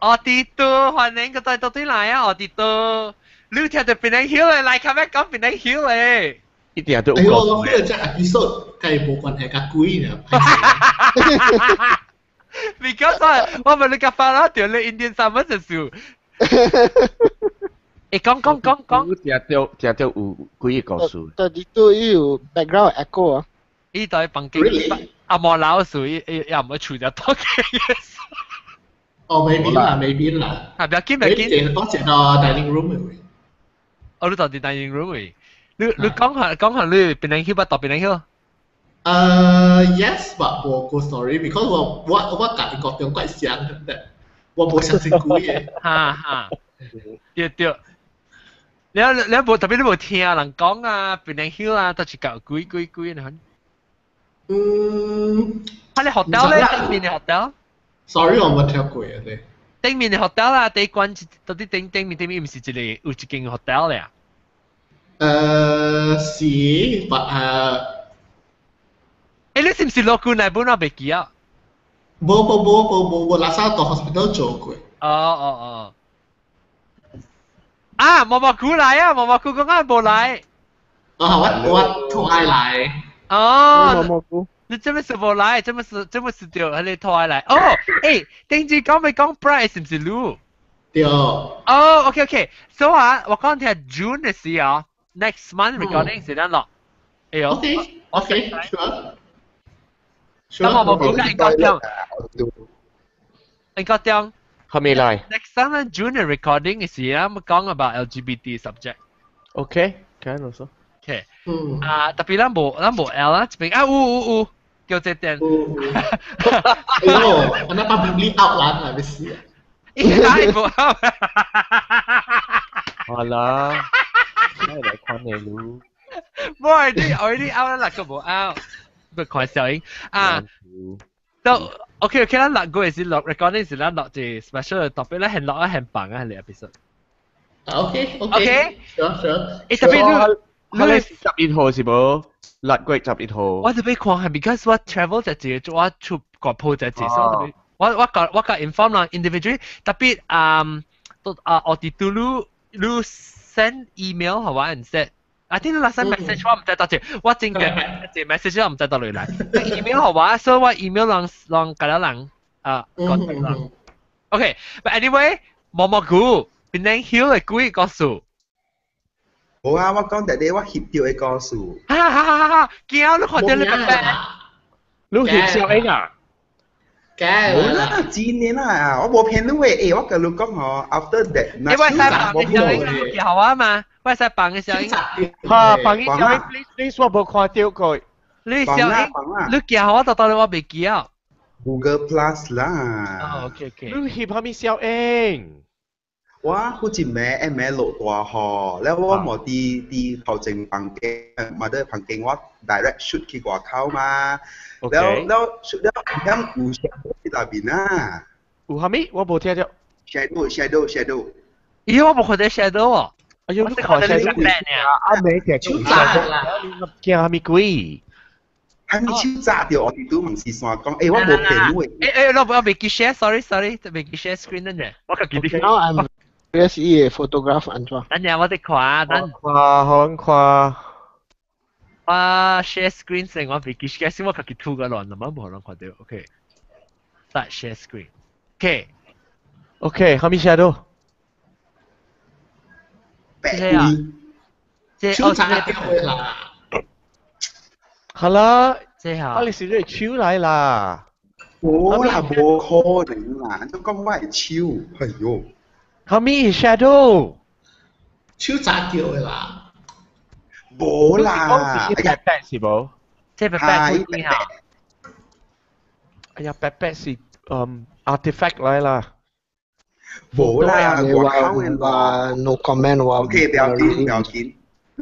奧迪都，歡迎個帶到對來啊！奧迪都，你聽到 Penang Hill 咧，來較咩講 Penang Hill 咧？一定都有。哎呦，我覺得這 episode 梗無關係較鬼呢。 Because 我問你個發啦，條你 Indian summer 就數。欸，講講講講。聽到聽到有幾個故事。到底都有 background echo 啊？呢代房間阿莫老鼠，伊伊也唔會處在多嘅。哦，未變啦，未變啦。啊，不要緊，不要緊。我坐到 dining room 嘅。哦，你到佇 dining room 位。你你講下講下你 Penang Hill 捌到 Penang Hill？ Yes, but 無個 story because 我我我佮英國中怪像的，我無相信鬼嘅。哈哈，對對。你你無特別你無聽人講啊，Penang Hill 啊，都是搞鬼鬼鬼呢。嗯。啊，你 hotel 咧？頂面的 hotel？ Sorry，我冇聽過啊，對。頂面的 hotel 啦，第一關到底頂頂面頂面毋是一個有一間 hotel 咧？是，but 欸，你是毋是落過內本我袂記啊？無無無無無，我拉薩到 hospital 做過。哦哦哦。啊，毛毛菇來啊！毛毛菇講啊無來。哦，我我拖愛來。哦。毛毛菇。你做咩事無來？做咩事做咩事掉？喺你拖愛來？哦，欸，頂次講咪講 Bright 是毋是你？對。哦，OK OK，so 啊，我講聽 June 的時啊，next month recording 是咱落。哎呦。 OK OK sure。咁我冇講應該點？應該點？係咪來？Next time June 的 recording 是啊，我講 about LGBT subject。 OK，can also。 OK。嗯。啊，特別咱無咱無 L 啦，這邊啊有有有，叫這點。哎呦，我那 publicly out 啦，係咪事啊？應該無 out。好啦，我來看你嚕。無 already already out 啦，個無 out。不看小英啊。都 OK OK 咱六個月是錄 recording 是咱錄一 special 的 topic 咧，係錄啊係放啊係 episode。 OK OK。 Sure sure。欸，特別你你11號是無？6月11號。我特別看係 because 我 travel 就一個，我出國鋪就一個，所以特別我我個我個 inform 人 individually 特別都啊我哋都你你 send email 係嘛 instead。I think 你 send message 我唔知到這，我真嘅這 message 我唔知到落來。email 好嘛，所以我 email 人人隔了人啊 contact 人。OK，but anyway，毛毛菇，Penang Hill 的鬼故事。無啊，我講弟弟我翕到的故事。哈哈哈哈！驚你看到你個病。你翕小英啊？無啦，真的啦，我無騙你的，欸，我共你講吼，after that，你我使放嘅小英，好啊嘛，我使放嘅小英。哈，放嘅小英，please please，我無看到過。你小英，你寄我到到底我未記啊。 Google Plus 啦。哦，OK OK。你翕蝦米小英？我好一暝下暝落大雨，了我無佇佇頭前房間，嘛佇房間我 direct shoot 去外口嘛。了了 shoot 了，點有 shadow 佇內面啊？有蝦米？我無聽到。 shadow shadow shadow。咦，我無看到 shadow 哦。哎呦，你看 shadow 啊？未聽手啦，驚蝦米鬼？係咪手扎著？我哋都唔是山講，欸，我無騙你。欸欸，我我未記 share，sorry sorry，未記 share screen 呢？我記得。 Now I'm curious 伊個 photograph 安怎？等陣我得看，等。看好看。我 share screen 先，我未記 share，先我家己吐個亂，那麼無人看到。OK，start share screen。OK。 OK，蝦米 shadow？這啊，這手扎掉的啦。好啦，這下，啊你是你手來啦。無啦，無可能啦！你講我的手，哎呦，蝦米 shadow？手扎掉的啦。無啦，哎呀，白是無？這白白鬼哈。哎呀，白白是嗯 artifact 來啦。無啦，外口的話 no comment 話。 OK，不要緊，不要緊。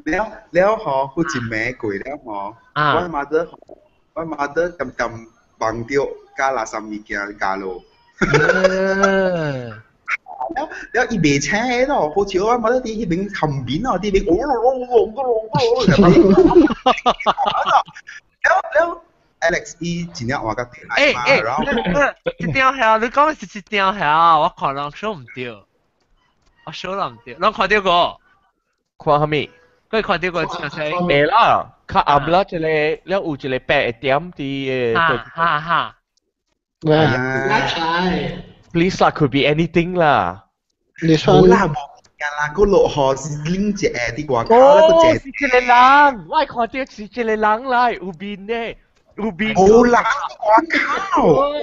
了了吼，有一暝過了吼，我媽的，我媽的漸漸綁著加垃圾物件加落。了了，伊袂請咯，好似我冇得佇彼邊後面哦，佇邊哦哦哦哦哦了了，Alex 伊真正話甲欸欸，然後這張係你講是這張係，我看人數毋對，我數人毋對，人看著過？看啥物？佢看著過詳細？會啦，較暗啦，一個了有一個白的點佇個。哈哈哈。 Please 啦，could be anything 啦。你無啦，無啦，個落雨是拎一個佇外口啦，個一是一個人，我看著是一個人來，有面的，有面。無人外口。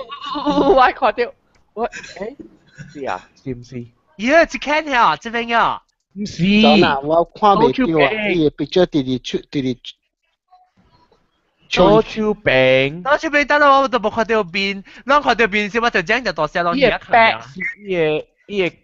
我看著，我欸，是啊，是毋是？耶，這間呀，這邊呀。毋是。走啦，我看袂著啊，伊個 picture 直直出，直直。左手邊。左手邊，等下我都無看著面，攏看著面時，我就講就大聲攏伊個白是伊個伊個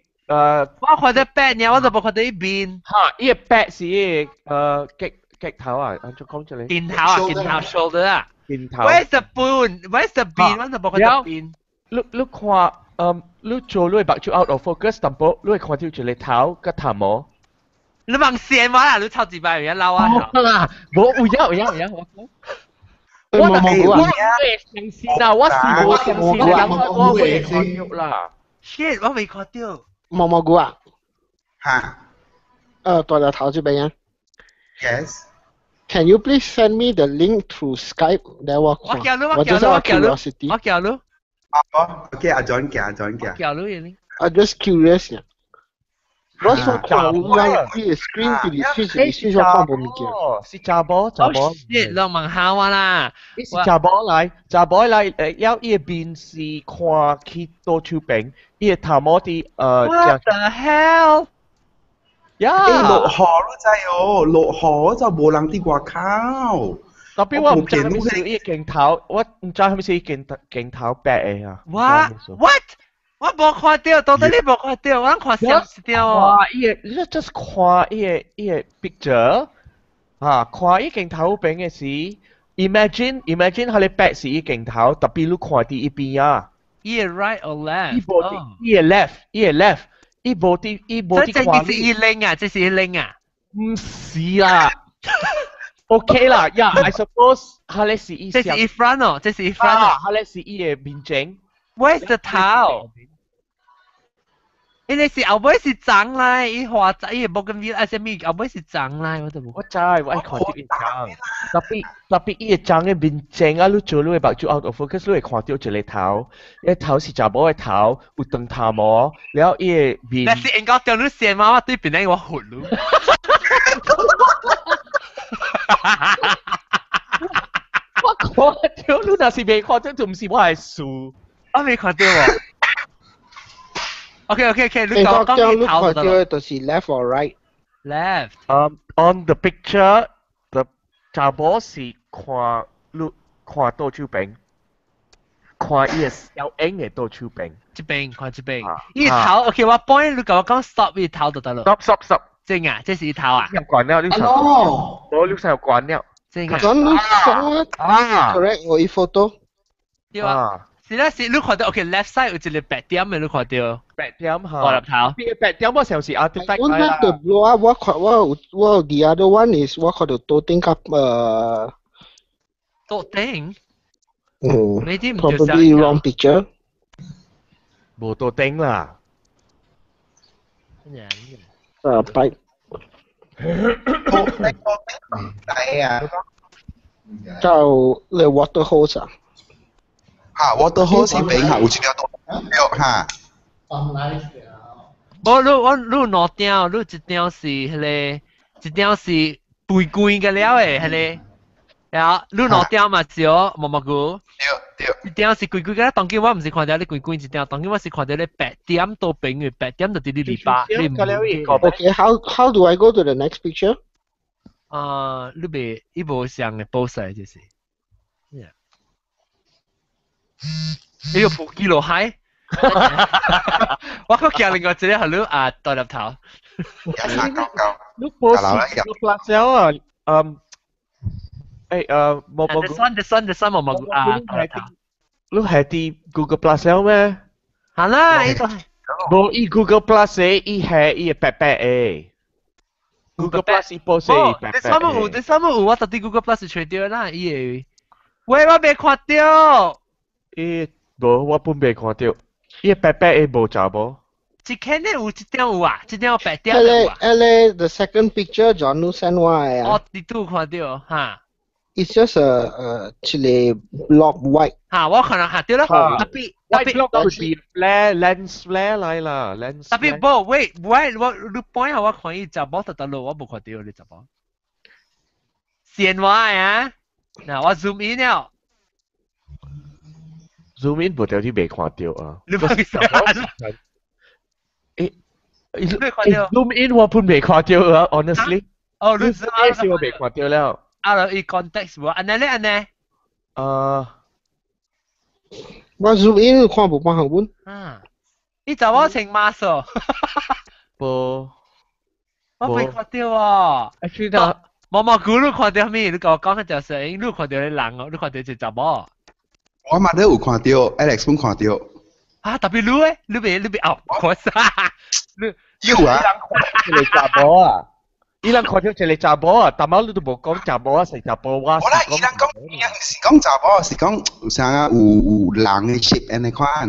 我看著白爾，我就無看著伊面。哈，伊個白是伊個膊膊頭啊，按怎講這個？肩頭啊，肩頭 shoulder 啊。肩頭。 Where's the bone? Where's the 面？我就無看著面。你你看，你做你目睭 out of focus 淡薄，你會看著一個頭佮頭毛。你望線我啦，你頭一擺有影老啊。啦，無有影有影有影，我講。我冇我會相信啦，我是無相信啦，我會看著啦。 Shit，我未看著。毛毛菇啊？嚇？大條頭這邊啊。 Yes。 Can you please send me the link through Skype？來我看。我叫你，我叫你，我叫你，我叫你。哦，OK，阿 John 寄，阿 John 寄。叫你嘅。 I'm just curious 呀。我想看有人伊個 screen 直直 switch 直 switch 我看無物件。哦，是查某查某。 shit，攏問下我啦。伊是查某來，查某來，了伊个面是看去倒手邊，伊個頭毛佇What the hell？呀！欸，落雨你知哦，落雨就無人佇外口。 特別我毋知啥物是伊個鏡頭，我毋知啥物是伊鏡鏡頭白的啊。 What？ What？我無看著，到底你無看著，我攏看相一張哦。伊個，你 just 看伊個伊個 picture，啊，看伊鏡頭邊的是，imagine imagine 彼個白是伊鏡頭，特別你看佇伊邊啊。伊個 right or left？伊無佇，伊個 left，伊個 left，伊無佇，伊無佇看。這是伊拎啊，這是伊拎啊。毋是啦。OK 啦，Yeah，I suppose 彼個是伊。這是伊 front 哦，這是伊 front 哦，彼個是伊個面前。 Where's the 頭？因為是後尾是長來，伊畫伊個無咁熱啊，啥物後尾是長來，我都無。我知，我愛看著伊長，特別特別伊個長的面前啊，你做你的目睭 out of focus，你會看著一個頭，伊個頭是查某的頭，有長頭毛，了伊個面。但是應該掉你線嘛，我對邊個我糊你。我看著你若是袂看著，就毋是我的事。我未看著喎。OK OK OK，你講講你看著的就是 left or right？ Left。 On the picture, the 查某是看你看倒手邊，看伊個小影的倒手邊。這邊看這邊，伊頭 OK，我幫你共我講 stop 伊頭就得咯。 Stop stop stop。真啊，這是伊頭啊。又關了，你上。我你上關了。真啊。咁你上啊？Correct，我伊 photo。對啊。是啦，是你看著 OK，left side 有一個白點的，你看著。白點哈。大粒頭。邊個白點我想是 artifact 我那個 blue 啊，我看我有我有 the other one is 我看著桌頂較桌頂。嗯。你啲唔 Probably wrong picture。無桌頂啦。拜。桌頂桌頂大啊！就你 water hose 啊？嚇，water hose 是邊下有一條對嚇。無，你我你有兩張，你一張是彼个，一張是背關個了的，彼个。然後你兩張嘛是哦，毛毛菇。對對。一張是規規個，當今我毋是看著你規規一張，當今我是看著你白點倒邊的，白點就佇你尾巴。你毋。 Okay, how do I go to the next picture？啊，你袂，伊無上的 post 就是。Yeah。你個普吉羅海。我閣驚另外一個予你啊大粒頭。 1399。你 post 你 plus 了啊？嗯。誒毛毛菇。This one, this one, this one 毛毛菇啊大粒頭。你係啲 Google Plus 了咩？係啦，呢個無伊 Google Plus 的，伊係伊白白的。Google Plus 伊 post 哦，白白你啥物有？你啥物有？我特地 Google Plus 揣著啦，伊會。喂，我未看著。伊無，我本未看著。伊白白的無查某。一間咧有一點有啊，一點白點有啊。迄個 the second picture John 你 send 我的啊。哦，你都有看著哈。 It's just a 一個 block white。哈，我可能嚇對啦。特別特 White 別 block could be flare lens flare 來啦，lens。特別無，喂喂，我你point 下我看伊查某特特路，我無看著你查某。線我啊，嗱我 zoom in 了。 Zoom in 無條你未看著啊。你冇看誒，你看著 Zoom in 我本未看著啊，honestly。哦，你 zoom in 是我未看著了。啊，就伊 context 無，按呢咧按呢。啊。我 zoom in 看無半項本。啊，伊查某穿 mask。無。我未看著喎。 Actually，那毛毛菇你看著咩？你共我講一條聲，你看著你人哦，你看著一查某。我嘛都有看著，Alex 本看著。啊，特別你咧，你未哦，看啥？你有啊？一個查某啊！伊人看著一個查某啊，但係你都無講查某啊，是查某我。無啦，伊人講，伊人毋是講查某，是講有啥啊？有人的 shape 按呢款。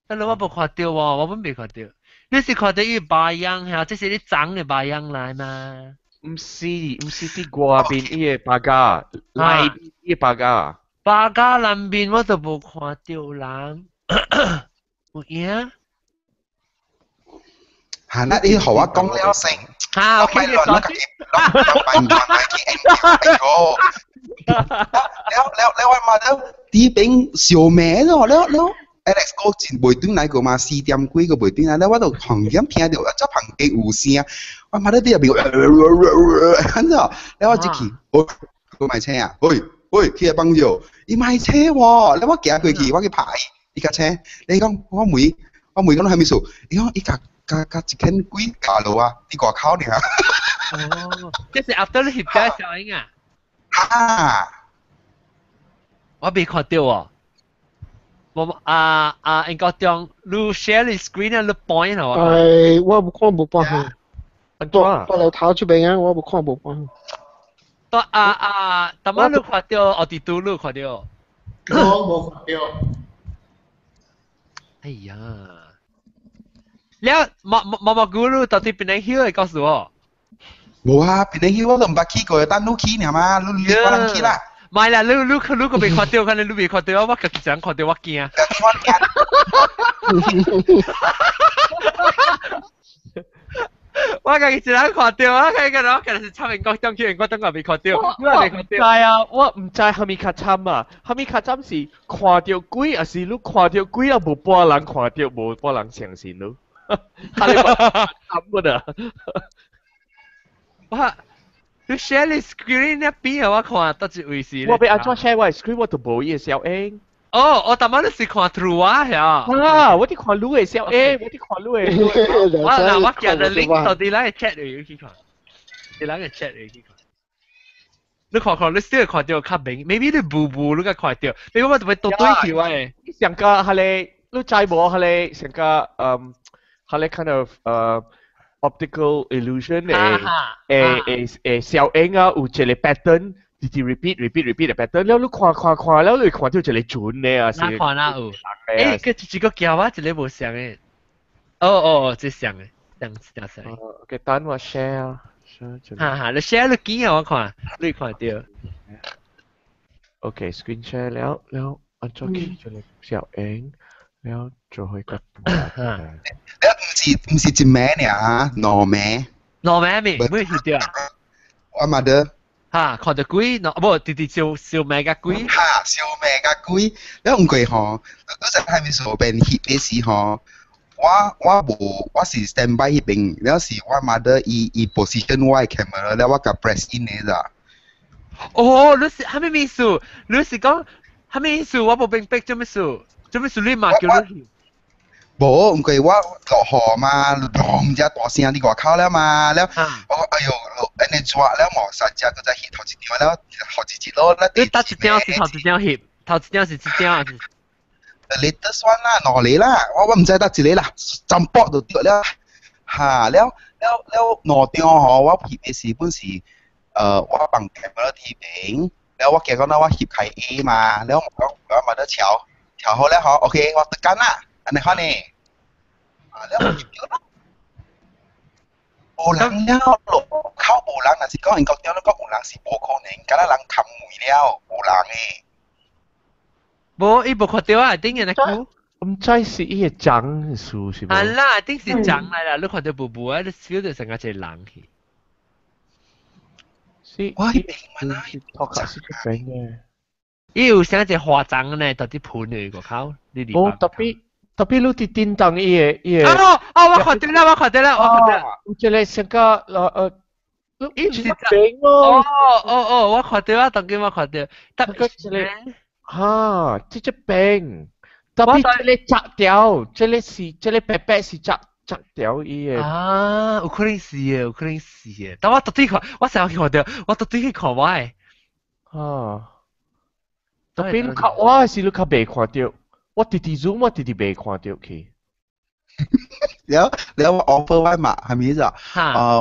但係我無看著喎，我本未看著。你是看著伊白樣嚇，這是你長的白樣來嘛？毋是，毋是佇外邊伊個巴架，內邊伊個巴架。巴架內面我都無看著人，有影？嚇，那你予我講了先。嚇，OK，你講。亂亂去研究。了了了，我嘛了，佇邊燒麥咯，了了。Alex 哥真袂轉來過嘛，4點幾個袂轉來，了我就房間聽著，這房間有聲，我嘛咧佇入邊，安怎？了我入去，喂，我買車啊，喂喂，起來幫助，伊買車喎，了我行過去，我去拍伊，伊共車，你講我問，我問講啥物事？伊講伊共共共一間鬼咬落啊，佇外口爾。哦，這是 after 你翕嘅效應啊！啊！我未看著喎。我啊啊，應該將你 share 你 screen 啊，你 point 係嘛？哎，我無看無半項。蹛蹛樓頭這邊啊，我無看無半項。蹛啊啊，淡仔你看著，哦，佇拄你看著。我無看著。哎呀！了，毛毛毛菇你到底邊個曉會告訴我？無啊，邊個曉我都毋捌去過，等你去爾嘛，你你我人去啦。唔係啦，你你你個未看著，可能你未看著，我家己一人看著我驚。我家己一人看著，我家己我家己是插英國中去英國中國未看著，我你未看毋知啊，我毋知蝦米較慘啊，蝦米較慘是看著鬼，抑是你看著鬼啊，無半人看著，無半人相信你。哈你慘個啊！我你 share 你 screen 那邊我看到一位是。我欲按怎 share 我 screen 我都無伊的小影。哦，我逐擺你是看 through 我呀。啊，我佇看你的小影，我佇看你的。我嗱我寄個 link 到佇咱個 chat 裏去看，佇咱個 chat 裏去看。你看看，你still 看著較明，maybe 你霧霧你較看著，maybe 我特別倒對去我的。上個彼个，你知無？彼个上個嗯，彼个 kind of optical illusion 的的的效應啊，有一個 pattern，直直 repeat repeat repeat 的 pattern，了你看看看，了你會看著一個準的啊，是。哪看哪有？欸，佢一個叫我一個無像的。哦哦，這像的，像像像。 OK，等我 share 啊。哈哈，你 share 你見啊，我看，你看著。 OK，screen share 了了，按怎去這個小影，了做開個。了毋是一暝爾，兩暝。兩暝咩？咩翕著啊？我嘛得。哈，看著鬼，無直直燒燒命共鬼。哈，燒命共鬼。了毋過吼，嗰陣還沒數變翕的時吼，我無，我是 stand by 彼邊，了是我 mother 伊伊 position 我的 camera，了我共 press in 的咋。哦，你是啥物意思？你是講啥物意思？我無明白做咩事？做咩事你嘛叫你翕？無，毋過我落雨嘛，隆只大聲佇外口了嘛，了我講哎喲，落按呢熱了無，三只閣再翕頭一張了，頭一日咯，了你搭一張是頭一張翕，頭一張是這張還是？ the latest one 啦，兩個啦，我唔知得一個啦，浸波就對了。嚇，了了了兩張吼，我翕的時本是，我放 camera 佇邊，了我記講我翕開 A 嘛，了我講我冇得調，調好了吼，OK，我得緊啦，按呢款呢，啊，了我翕著啦。無人了，路口無人，若是講英國點，你講有人是無可能，敢若人冚門了，無人的。無，伊無看著啊，頂嘅那久。毋知是伊個長數是無？啊啦，頂是長來啦，你看著無無啊，你 feel 到成個一個人去。是，我彼邊嘛，頭殼是這邊嘅。伊有成一個花欉呢，到底盤的外口，你哦，特別特別你佇叮當伊個伊個。哦哦，我看著啦，我看著啦，我看著。有一個成個伊毋是邊哦。哦哦哦，我看著啊，當今我看著。特別一個哈，這隻邊，特別這個窄條，這個是這個白白是窄窄條伊個。啊，有可能是的，有可能是的。但我到底看，我成日去看著，我到底去看我的。啊。特別你較我是你較袂看著，我直直 zoom 我直直袂看著去。了了我 offer 我嘛，係咪咋？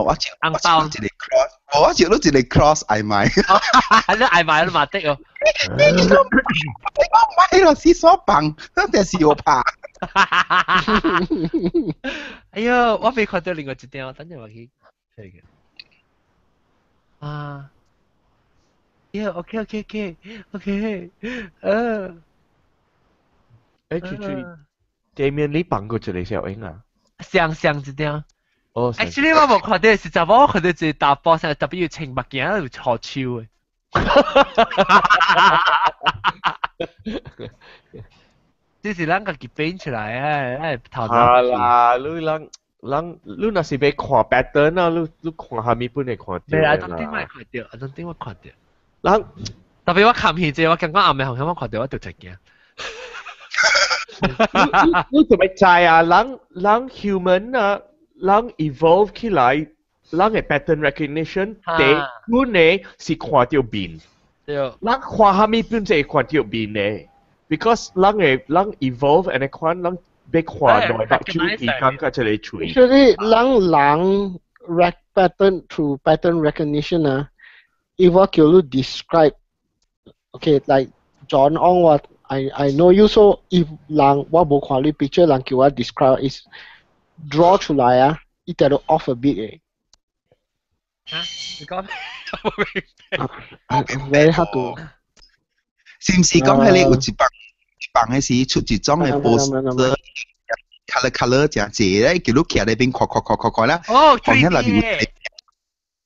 我照一個 cross，我照到一個 cross 愛買。你愛買你嘛得哦。你講你講買咯，是所棒，但是我怕。哎喲，我未看到另外一張，等陣我去睇嘅。啊。Yeah, OK, OK, OK, OK. 欸，注注，對面你放過一個小影啊？上上一張。哦。 Actually 我無看到是查某，我看到一個查埔，啥特別有穿目鏡，有搓手的。這是咱家己變出來啊！哎，頭腦。啊啦，你人人你若是欲看 pattern 啊，你你看蝦米本會看著袂啦，當頂我會看著，當頂我看著。人特別我看片這，我感覺暗暝紅我看著我就一驚。你做欲知啊？人人 human 啊，人 evolve 起來，人的 pattern recognition 第一呢是看著面。對。人看蝦米本就會看著面的，because 人的人 evolve 按呢款，人欲看內目睭時間佮這個喙。 Actually，人人 rec pattern through pattern recognition 啊，if 我叫你 describe, okay, like John Ong 我 I know you so if 人我無看你 picture，人叫我 describe is draw 出來啊，一點都 off a bit 的。嚇？你講？Very hard to。是毋是講彼個有一房一房的時出一種的 poster color color 誠濟咧，叫你徛咧邊看看看看看啦。哦，3D 的，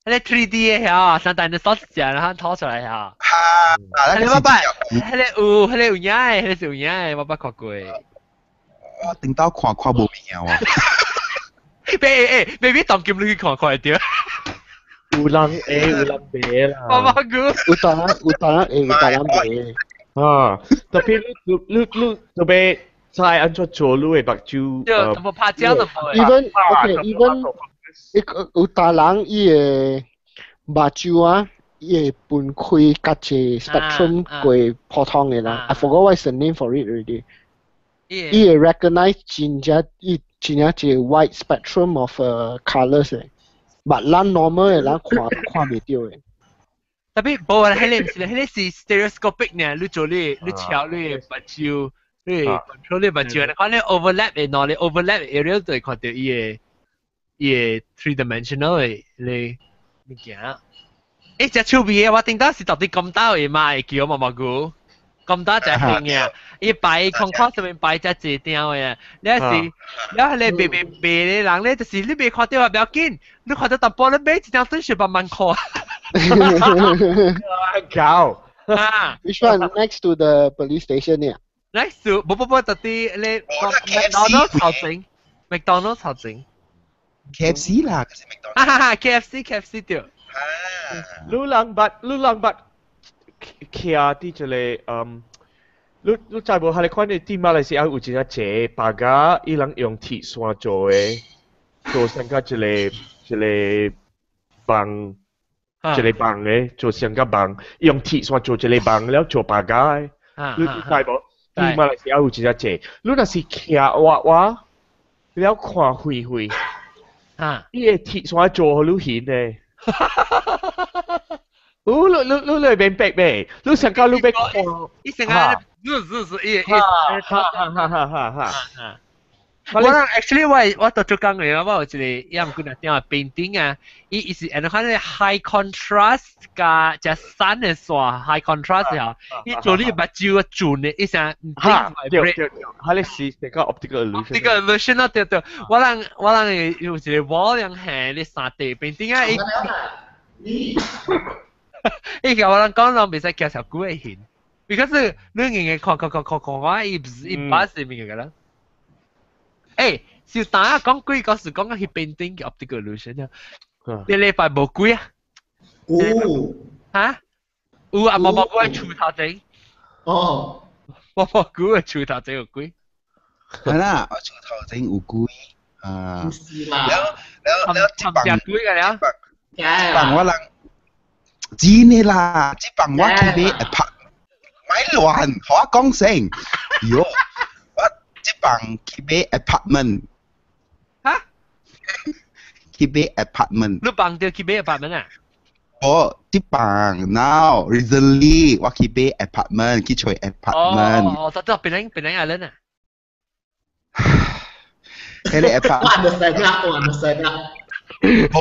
彼個 3D 的遐，上大隻手指然後拖出來遐。哈，彼個我捌，彼個有，彼個有影的，彼個是有影的，我捌看過。我頂到看看無物件喎。欸欸，maybe 當今你去看看會著。有人會，有人袂啦。我冇估。有當有當會，有當袂。啊，特別你你你特別知按怎做你的目睭。對，無拍焦就無。 Even okay, even 一個有當人伊的目睭啊，伊會分開較濟 spectrum 過普通的啦。I forgot what is the name for it already。伊會 recognize 真正伊真正一個 wide spectrum of colours 的，but 咱 normal 的人看看袂著的。特別無啊，彼個毋是，彼個是 stereoscopic 呢。你做你你敲你的目睭，你 control 你目睭，你看你 overlap 的，喏你 overlap area 就會看著伊的伊的 three dimensional 的你物件。欸，這趣味的，我頂到是到底咁大的嘛會叫毛毛菇，咁大隻型嘅，伊擺空殼上面擺隻濟張的，你是你係你賣賣賣的人咧，就是你袂看著也不要緊，你看著淡薄，你買一張轉是萬萬塊。搞啊！Which one next to the police station 呢？Next to 不不不，到底你 McDonald's 頭前，McDonald's 頭前。 KFC 啦，就是 McDonald's。哈哈哈，KFC KFC 對。你人捌你人捌徛佇這個嗯，你你知無？彼个款的佇馬來西亞有一隻濟白鴿，伊人用鐵線做的，做成個一個一個網，一個網的，做成個網，用鐵線做一個網了做白鴿的。你知無？馬來西亞有真濟，你若是徛活活，了看遠遠，啊，伊會鐵線做予你現咧。你明白未？你上到你欲看，伊成個，是是是，伊伊，哈哈哈哈哈哈。我 actually 我到做工嘅，我有一個樣幾若點 painting 啊，伊是按看咧 high contrast 加隻山嘅線 high contrast 啊，伊做你目睭啊轉嘅，伊成哈對對對，佢咧是這個 optical illusion。呢個 illusion 啊對對，我人有一個 wall 樣係你3D painting 啊，伊伊我人講人袂使行小久會現，because 你硬硬看看看看看我伊伊把是物嘅啦。欸，小打講鬼故事講到去 painting 嘅 optical illusion 啊，你禮拜無鬼啊？有嚇？有啊，無無鬼喺厝頭前。哦，無無鬼喺厝頭前有鬼。係啦，我厝頭前有鬼啊。是啦。了了了，這幫鬼嘅了。幫我人真的啦，這幫我去買拍，咪亂，我講先，喲。這幫去買 apartment，嚇？去買 apartment。你幫著去買 apartment 啊？哦，這幫 now recently 我去買 apartment，去揣 apartment。哦哦，得檳檳 island 啊？迄個 apartment。我 understand 啦，我 understand 啦。哦。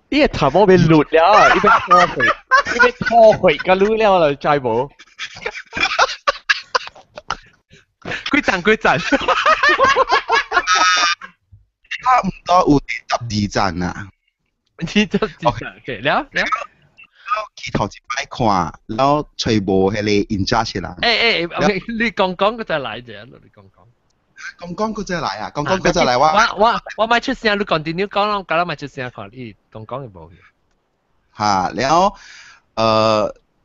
呢個頭毛被擼了，呢邊拖回，呢邊拖回個擼了啦，知無？幾陣幾陣？差唔多有12陣啊。 22陣，OK，了了。去頭一擺看，然後揣無彼個 in charge 人。欸欸，你講講閣再來者，你講講。講講閣再來啊！講講閣再來我。我莫出聲，你 continue 講，我敢若莫出聲看，伊講講就無去。哈，了，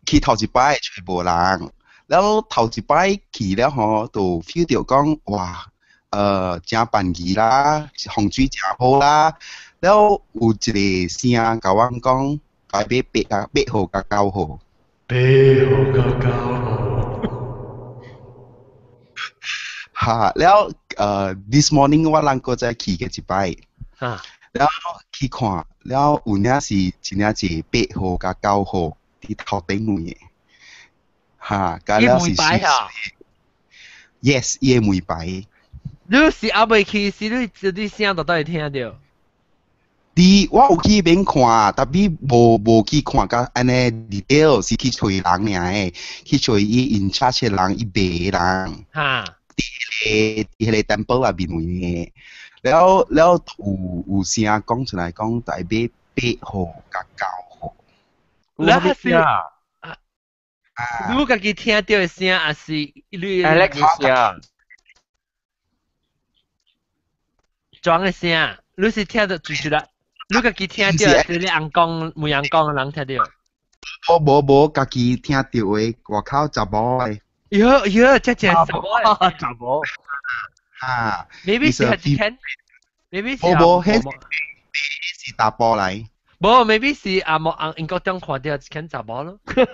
去頭一擺揣無人，了頭一擺去了吼，就 feel 著講哇，誠便宜啦，風水誠好啦，了有一個聲共阮講，該買8號佮9號。8號佮9號。哈，了，this morning 我人閣再去過一擺，了去看，了有影是真正是8號佮9號佇頭頂位的，哈，佮了是，yes，伊的門牌。你是猶未去，是你你聲就當會聽著？佇我有去彼邊看，但是無去看甲按呢 detail，是去揣人爾的，去揣伊 in charge 的人，伊賣的人。哈。佇彼個 temple 內面位的，了了有聲講出來講，大買8號佮9號。了是啊，你家己聽著的聲，抑是你 Alex 聲？裝的聲，你是聽著就是啦，你家己聽著，是你翁公問翁公的人聽著。無，家己聽著的，外口查某的。喲喲，這真查某，查某。啊，maybe 是一間，maybe 是。無，彼是查甫來。無，maybe 是阿莫翁英國中看著一間查某咯。每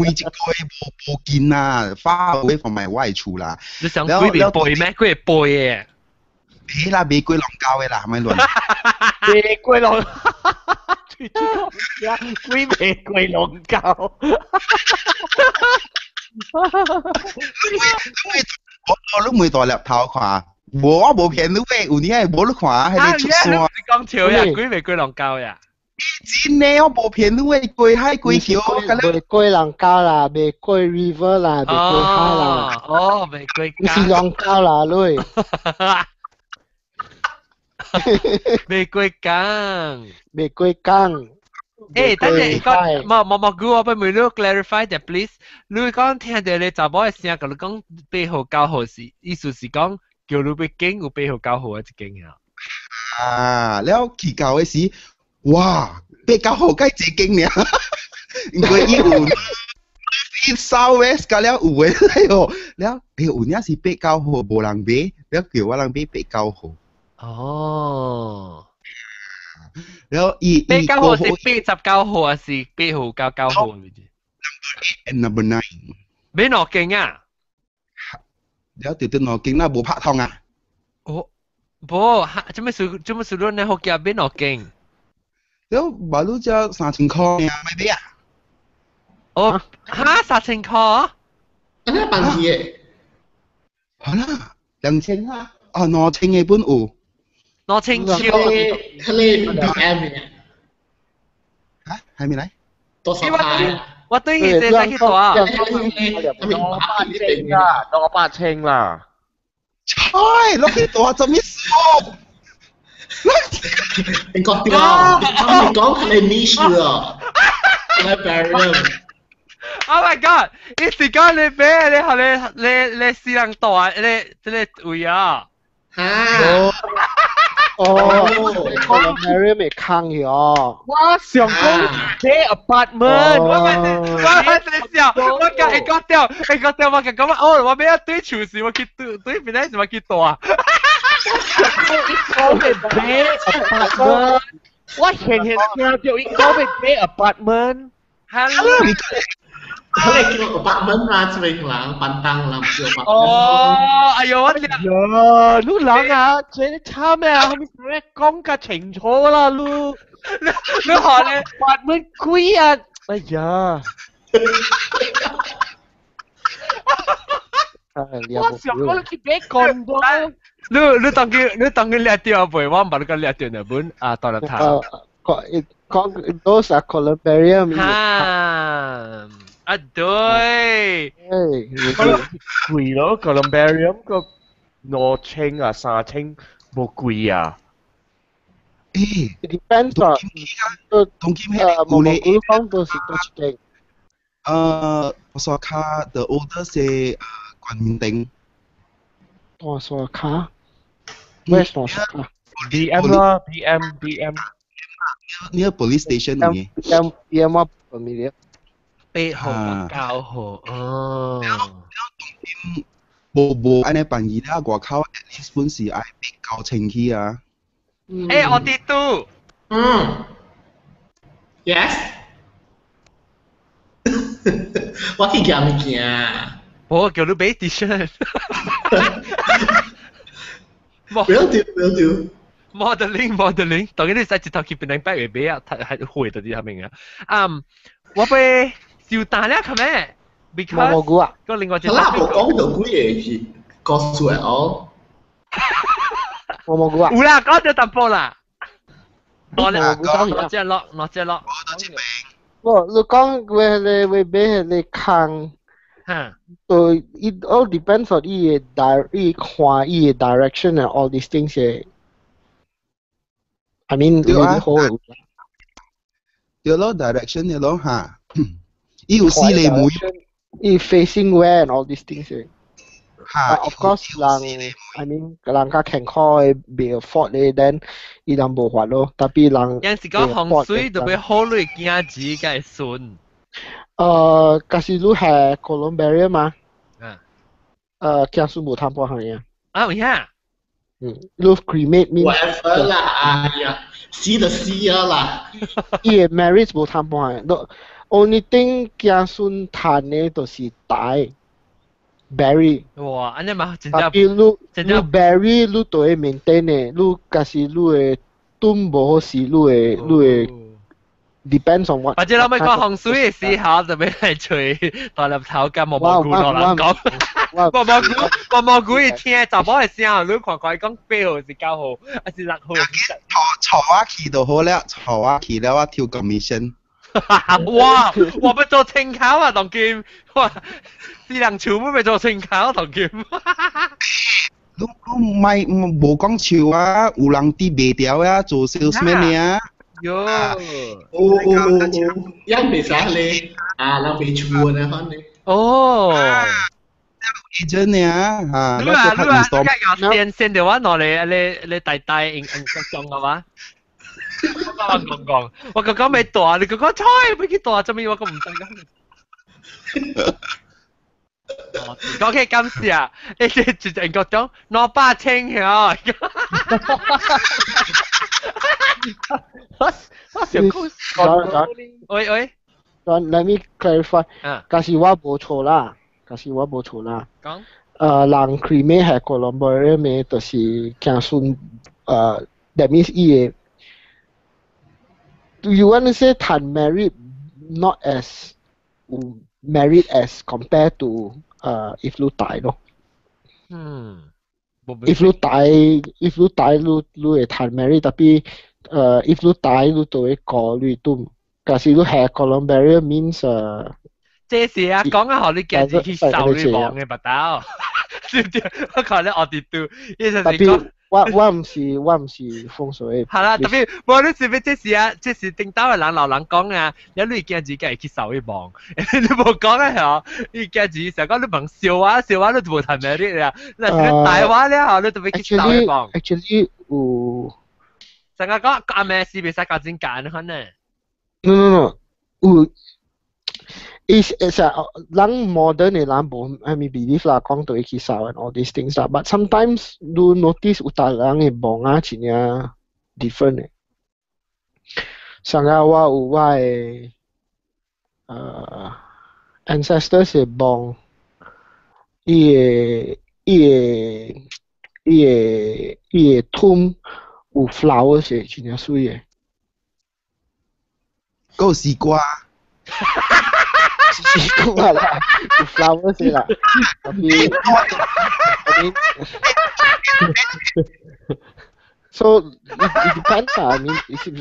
一個月無見啊，far away from my 我的厝啦。你想鬼面背咩？鬼背的。袂啦，袂過龍溝的啦，莫亂。袂過龍，最最講鬼袂過龍溝。你袂大粒頭看，無我無騙你喂，有影無你看，彼个出山。你講笑呀？鬼袂過龍溝呀？真的，我無騙你喂，過海過橋，袂過龍溝啦，袂過 river 啦，袂過海啦。哦，袂過。毋是龍溝啦，你。袂過江，袂過江。欸，等陣講，無無無，我欲問你 clarify 者 please。你講聽著你查某的聲，共你講8號9號是，意思是講叫你欲揀有8號9號的一間啊。啊，了去到的時，哇，8、9號該一間爾，因為伊有伊 South West 佮了有的哦，了欸有影是8、9號無人買，了叫我人買8、9號。哦。然後伊八九號是89號還是8號九九號？And number 9。買兩間啊？了直直兩間啦，無拍通啊？哦，無，做咩事？做咩事？你好夾買兩間？了，馬路只3000塊啊，買買啊？哦，哈，3000塊？啊，你辦事嘅？好啦，2000啊，啊，2000嘅本有。2000少。佢你 B M 嘅？嚇，係咪嚟？多少塊？我對佢這使去大。28000啦，8000啦。菜，落去大做咩數？你講對啊？你講係你 niche 啊？Oh my god！伊是講你買，你學你你你私人大，你這個位啊？嚇！哦，Mary 未坑咗。我想講這 apartment，我我真笑，我講會講掉，會講掉，我講講哦，我欲對厝時，我去對對邊個是我去住。講嘅買 apartment，我現現聽到伊講嘅買 apartment。 Hello。佢叫 apartment 啦，這邊人板凳啦，唔叫 apartment。哦，哎呦，我呀，你人啊，這慘咩啊？後面咩講較清楚啦，你你學咧 apartment 貴啊！哎呀，我想講你去買 condo，你當佢你當佢掠掉未？我唔捌你講掠掉呢本啊，大粒頭。講 those are columbarium。啊。啊對，貴咯，columbarium 個2000啊3000無貴啊。誒，depends on，同金誒，無無古講都是多一間。大沙卡 the oldest 是觀音頂。大沙卡，Where's 大沙卡？B M 啦，B M B M。 Near police station 嘅。 M B M 我 familiar。 8號9號，哦。無無按呢辦伊啦，外口 at least 本是愛8、9千去啊。誒，我啲都，嗯，yes，我去夾物件。我叫你買 T-shirt。 Will do, will do. Modeling, modeling，當然你使一頭去變兩百個買啊，係會到啲下面啊。嗯，我被燒彈了，係咩？Because 蘑菇啊，個另外一個。啦，無講到幾個是告訴我。蘑蘑菇啊？有啦，講咗淡薄啦。我我只落，我只落。我你講話你會買你坑。嚇。 So it all depends on 伊個 di 伊看伊個 direction and all these things 嘅。I mean，對啊。好。對咯，direction 嘅咯嚇。伊有四個門。伊 facing where and all these things 嘅。嚇。 Of course，人 I mean 人較健康嘅袂 afford 咧，then 伊人無法咯。Tapi 人有時講風水特別好類驚字，才會順。假使你係 columbarium 嘛？啊。驚孫無貪半項嘢。啊，有影？嗯，你 cremate means whatever 啦，哎呀，死就死啊啦。伊個 marriage 無貪半項，only thing 子孫趁的就是大 bury。哇，按呢嘛，真正。 Tapi 你你 bury 你都會 maintain 的，你假使你會燉無好勢，你會 depends on what。或者諗起講風水的時候，就欲來揣大粒頭佮毛毛菇老人講。毛毛菇，毛毛菇伊聽查某的聲，你看看伊講8號是9號，還是6號？坐我去就好了，坐我去了我抽 commission。哇！我欲做清口啊，當今哇，私人厝欲做清口，當今。你你唔係無講笑啊，有人佇賣掉啊，做 salesman 啊。喲。哦哦哦哦，樣袂使咧，啊，人賣厝呢，反正。哦。 agent 啊，嚇。你話你話，你先先著我攞嚟，你你大大用用講嘅話。我講講，我講講未大，你講講菜，欲去大，做咩我講毋知講。OK，感謝。誒，這一個鐘200千呀！我我想講，喂喂，Let me clarify。假使我無錯啦，假使我無錯啦。講。人 cremate 係 columbarium 嘅，就是子孫that means 伊個。You want to say 談 merit not as merit as compared to if 你大咯。嗯。 if 你大，if 你大，你你會談 merit，特別if 你大，你就會考慮都。假使你係 columbarium means 這是啊，講啊，學你驚自去受你望嘅白刀，知唔知？我靠你惡啲都，意思是講。我我唔是我唔是風水。係啦，特別無你是欲這是啊，這是頂兜的人老人講啊，了你驚自己去掃一望，你無講啊嗬，你驚自己成講你問笑話笑話，你就無談咩啲啊，嗱是大話了嗬，你就欲去掃一望。 Actually 有。成個講阿咩是袂使較真簡可能。 No no no，有。Is a 人 modern 的人無啥物 believe 啦，講對去掃 and all these things 啦。But sometimes 你 notice 有逐人的墓啊，真正 different 的。上個我有我的ancestors 的墓，伊的伊的伊的伊的 tomb 有 flowers 的，真正媠的。夠西瓜。西瓜啦，有 flowers 啦。特別，I mean, so it depends 啊。I mean，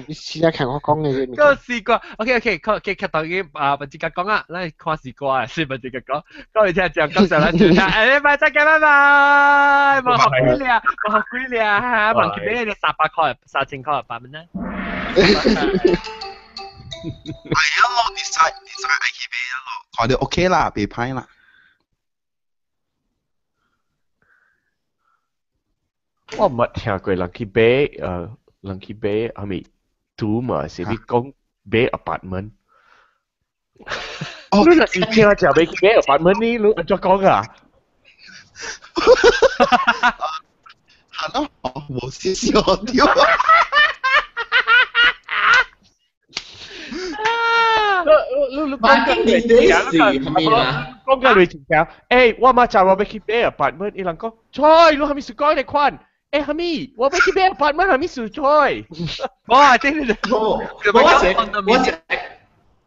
你現在看我講嘅這個西瓜，OK OK，OK，較當佢啊，不直接講啊，咱看西瓜啊，是不直接講，講你聽講講上來就聽，誒，拜再見，拜拜，無學幾了，無學幾了，哈，問佢買300塊、3000塊、8蚊呢。係啊，咯，decide decide 愛去買咯，看到 OK 啦，別歹啦。我毋捌聽過人去買，人去買啥物厝嘛，是你講買 apartment。哦，你若是聽食欲去買 apartment 呢？你按怎講啊？係咯，無少少掉。你你你是係咪啊？講到你真正，欸，我媽就我欲去買 apartment，伊人講，菜，你啥物事講呢款？欸，啥物？我欲去買 apartment，啥物事菜？哇，真係，我我我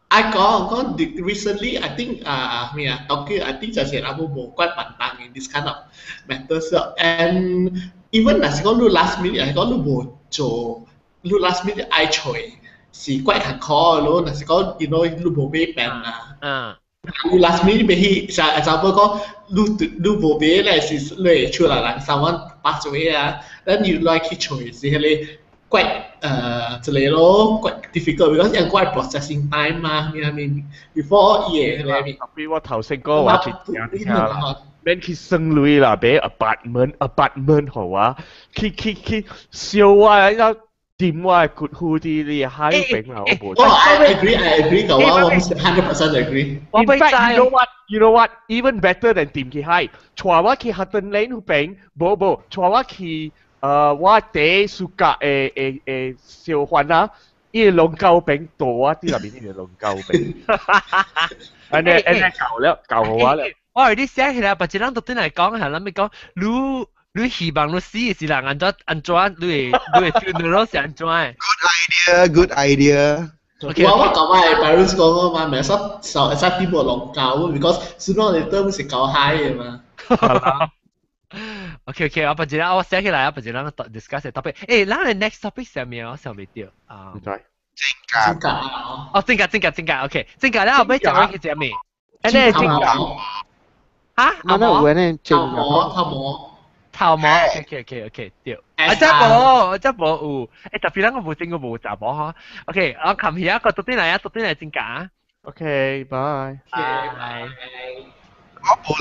I 講講 recently I think 啊咩啊，okay I think 就是阿母無怪笨蛋 in this kind of matters and even 若是講你 last minute 係講你無做，你 last minute 愛揣。是怪艱苦咯，若是講，you know，你無買病啊，你 last minute 欲去，像 example 講，你你無買咧是你會出來人 someone pass away 啊，then 你來去揣是彼個怪一個咯，怪 difficult because 因怪 processing time 嘛，咩咩 before 伊個彼個。特別我頭先講話是聽聽啦，免去算鐳啦，買 apartment apartment 予我，去去去燒我，然後。掂我的骨灰佇你海邊啦，我無。哦，I agree, I agree，嘅話我100% agree。 In fact, you know what? You know what? Even better than 掂去海，帶我去 Hutton Lane 嗰邊，無無，帶我去我第暑假的的的小販啊，伊個龍溝邊倒我佇內面，伊個龍溝邊。按呢按呢夠了，夠予我了。我有你寫起來，別一人都轉來講，係諗欲講，你。你希望你死是人按怎按怎，你會你會 funeral 是按怎的？Good idea, good idea。我我舊擺 parents 講我嘛，咪使受使啲無龍溝，because sooner or later 是溝海的嘛。 OK OK，我別一我寫起來，我別一人 discuss 的 topic。誒，咱的 next topic 啥物我想袂著啊。唔知。真假？哦，真假真假真假，OK，真假咧後尾講去食物？誒，呢真假？嚇？阿摩？頭毛頭毛。頭毛，OK OK OK 對。啊，這無，這無有，誒，特別咱個無見過無查某吼。OK，我琴日一個昨天來啊，昨天來真假。 OK，bye。拜。我無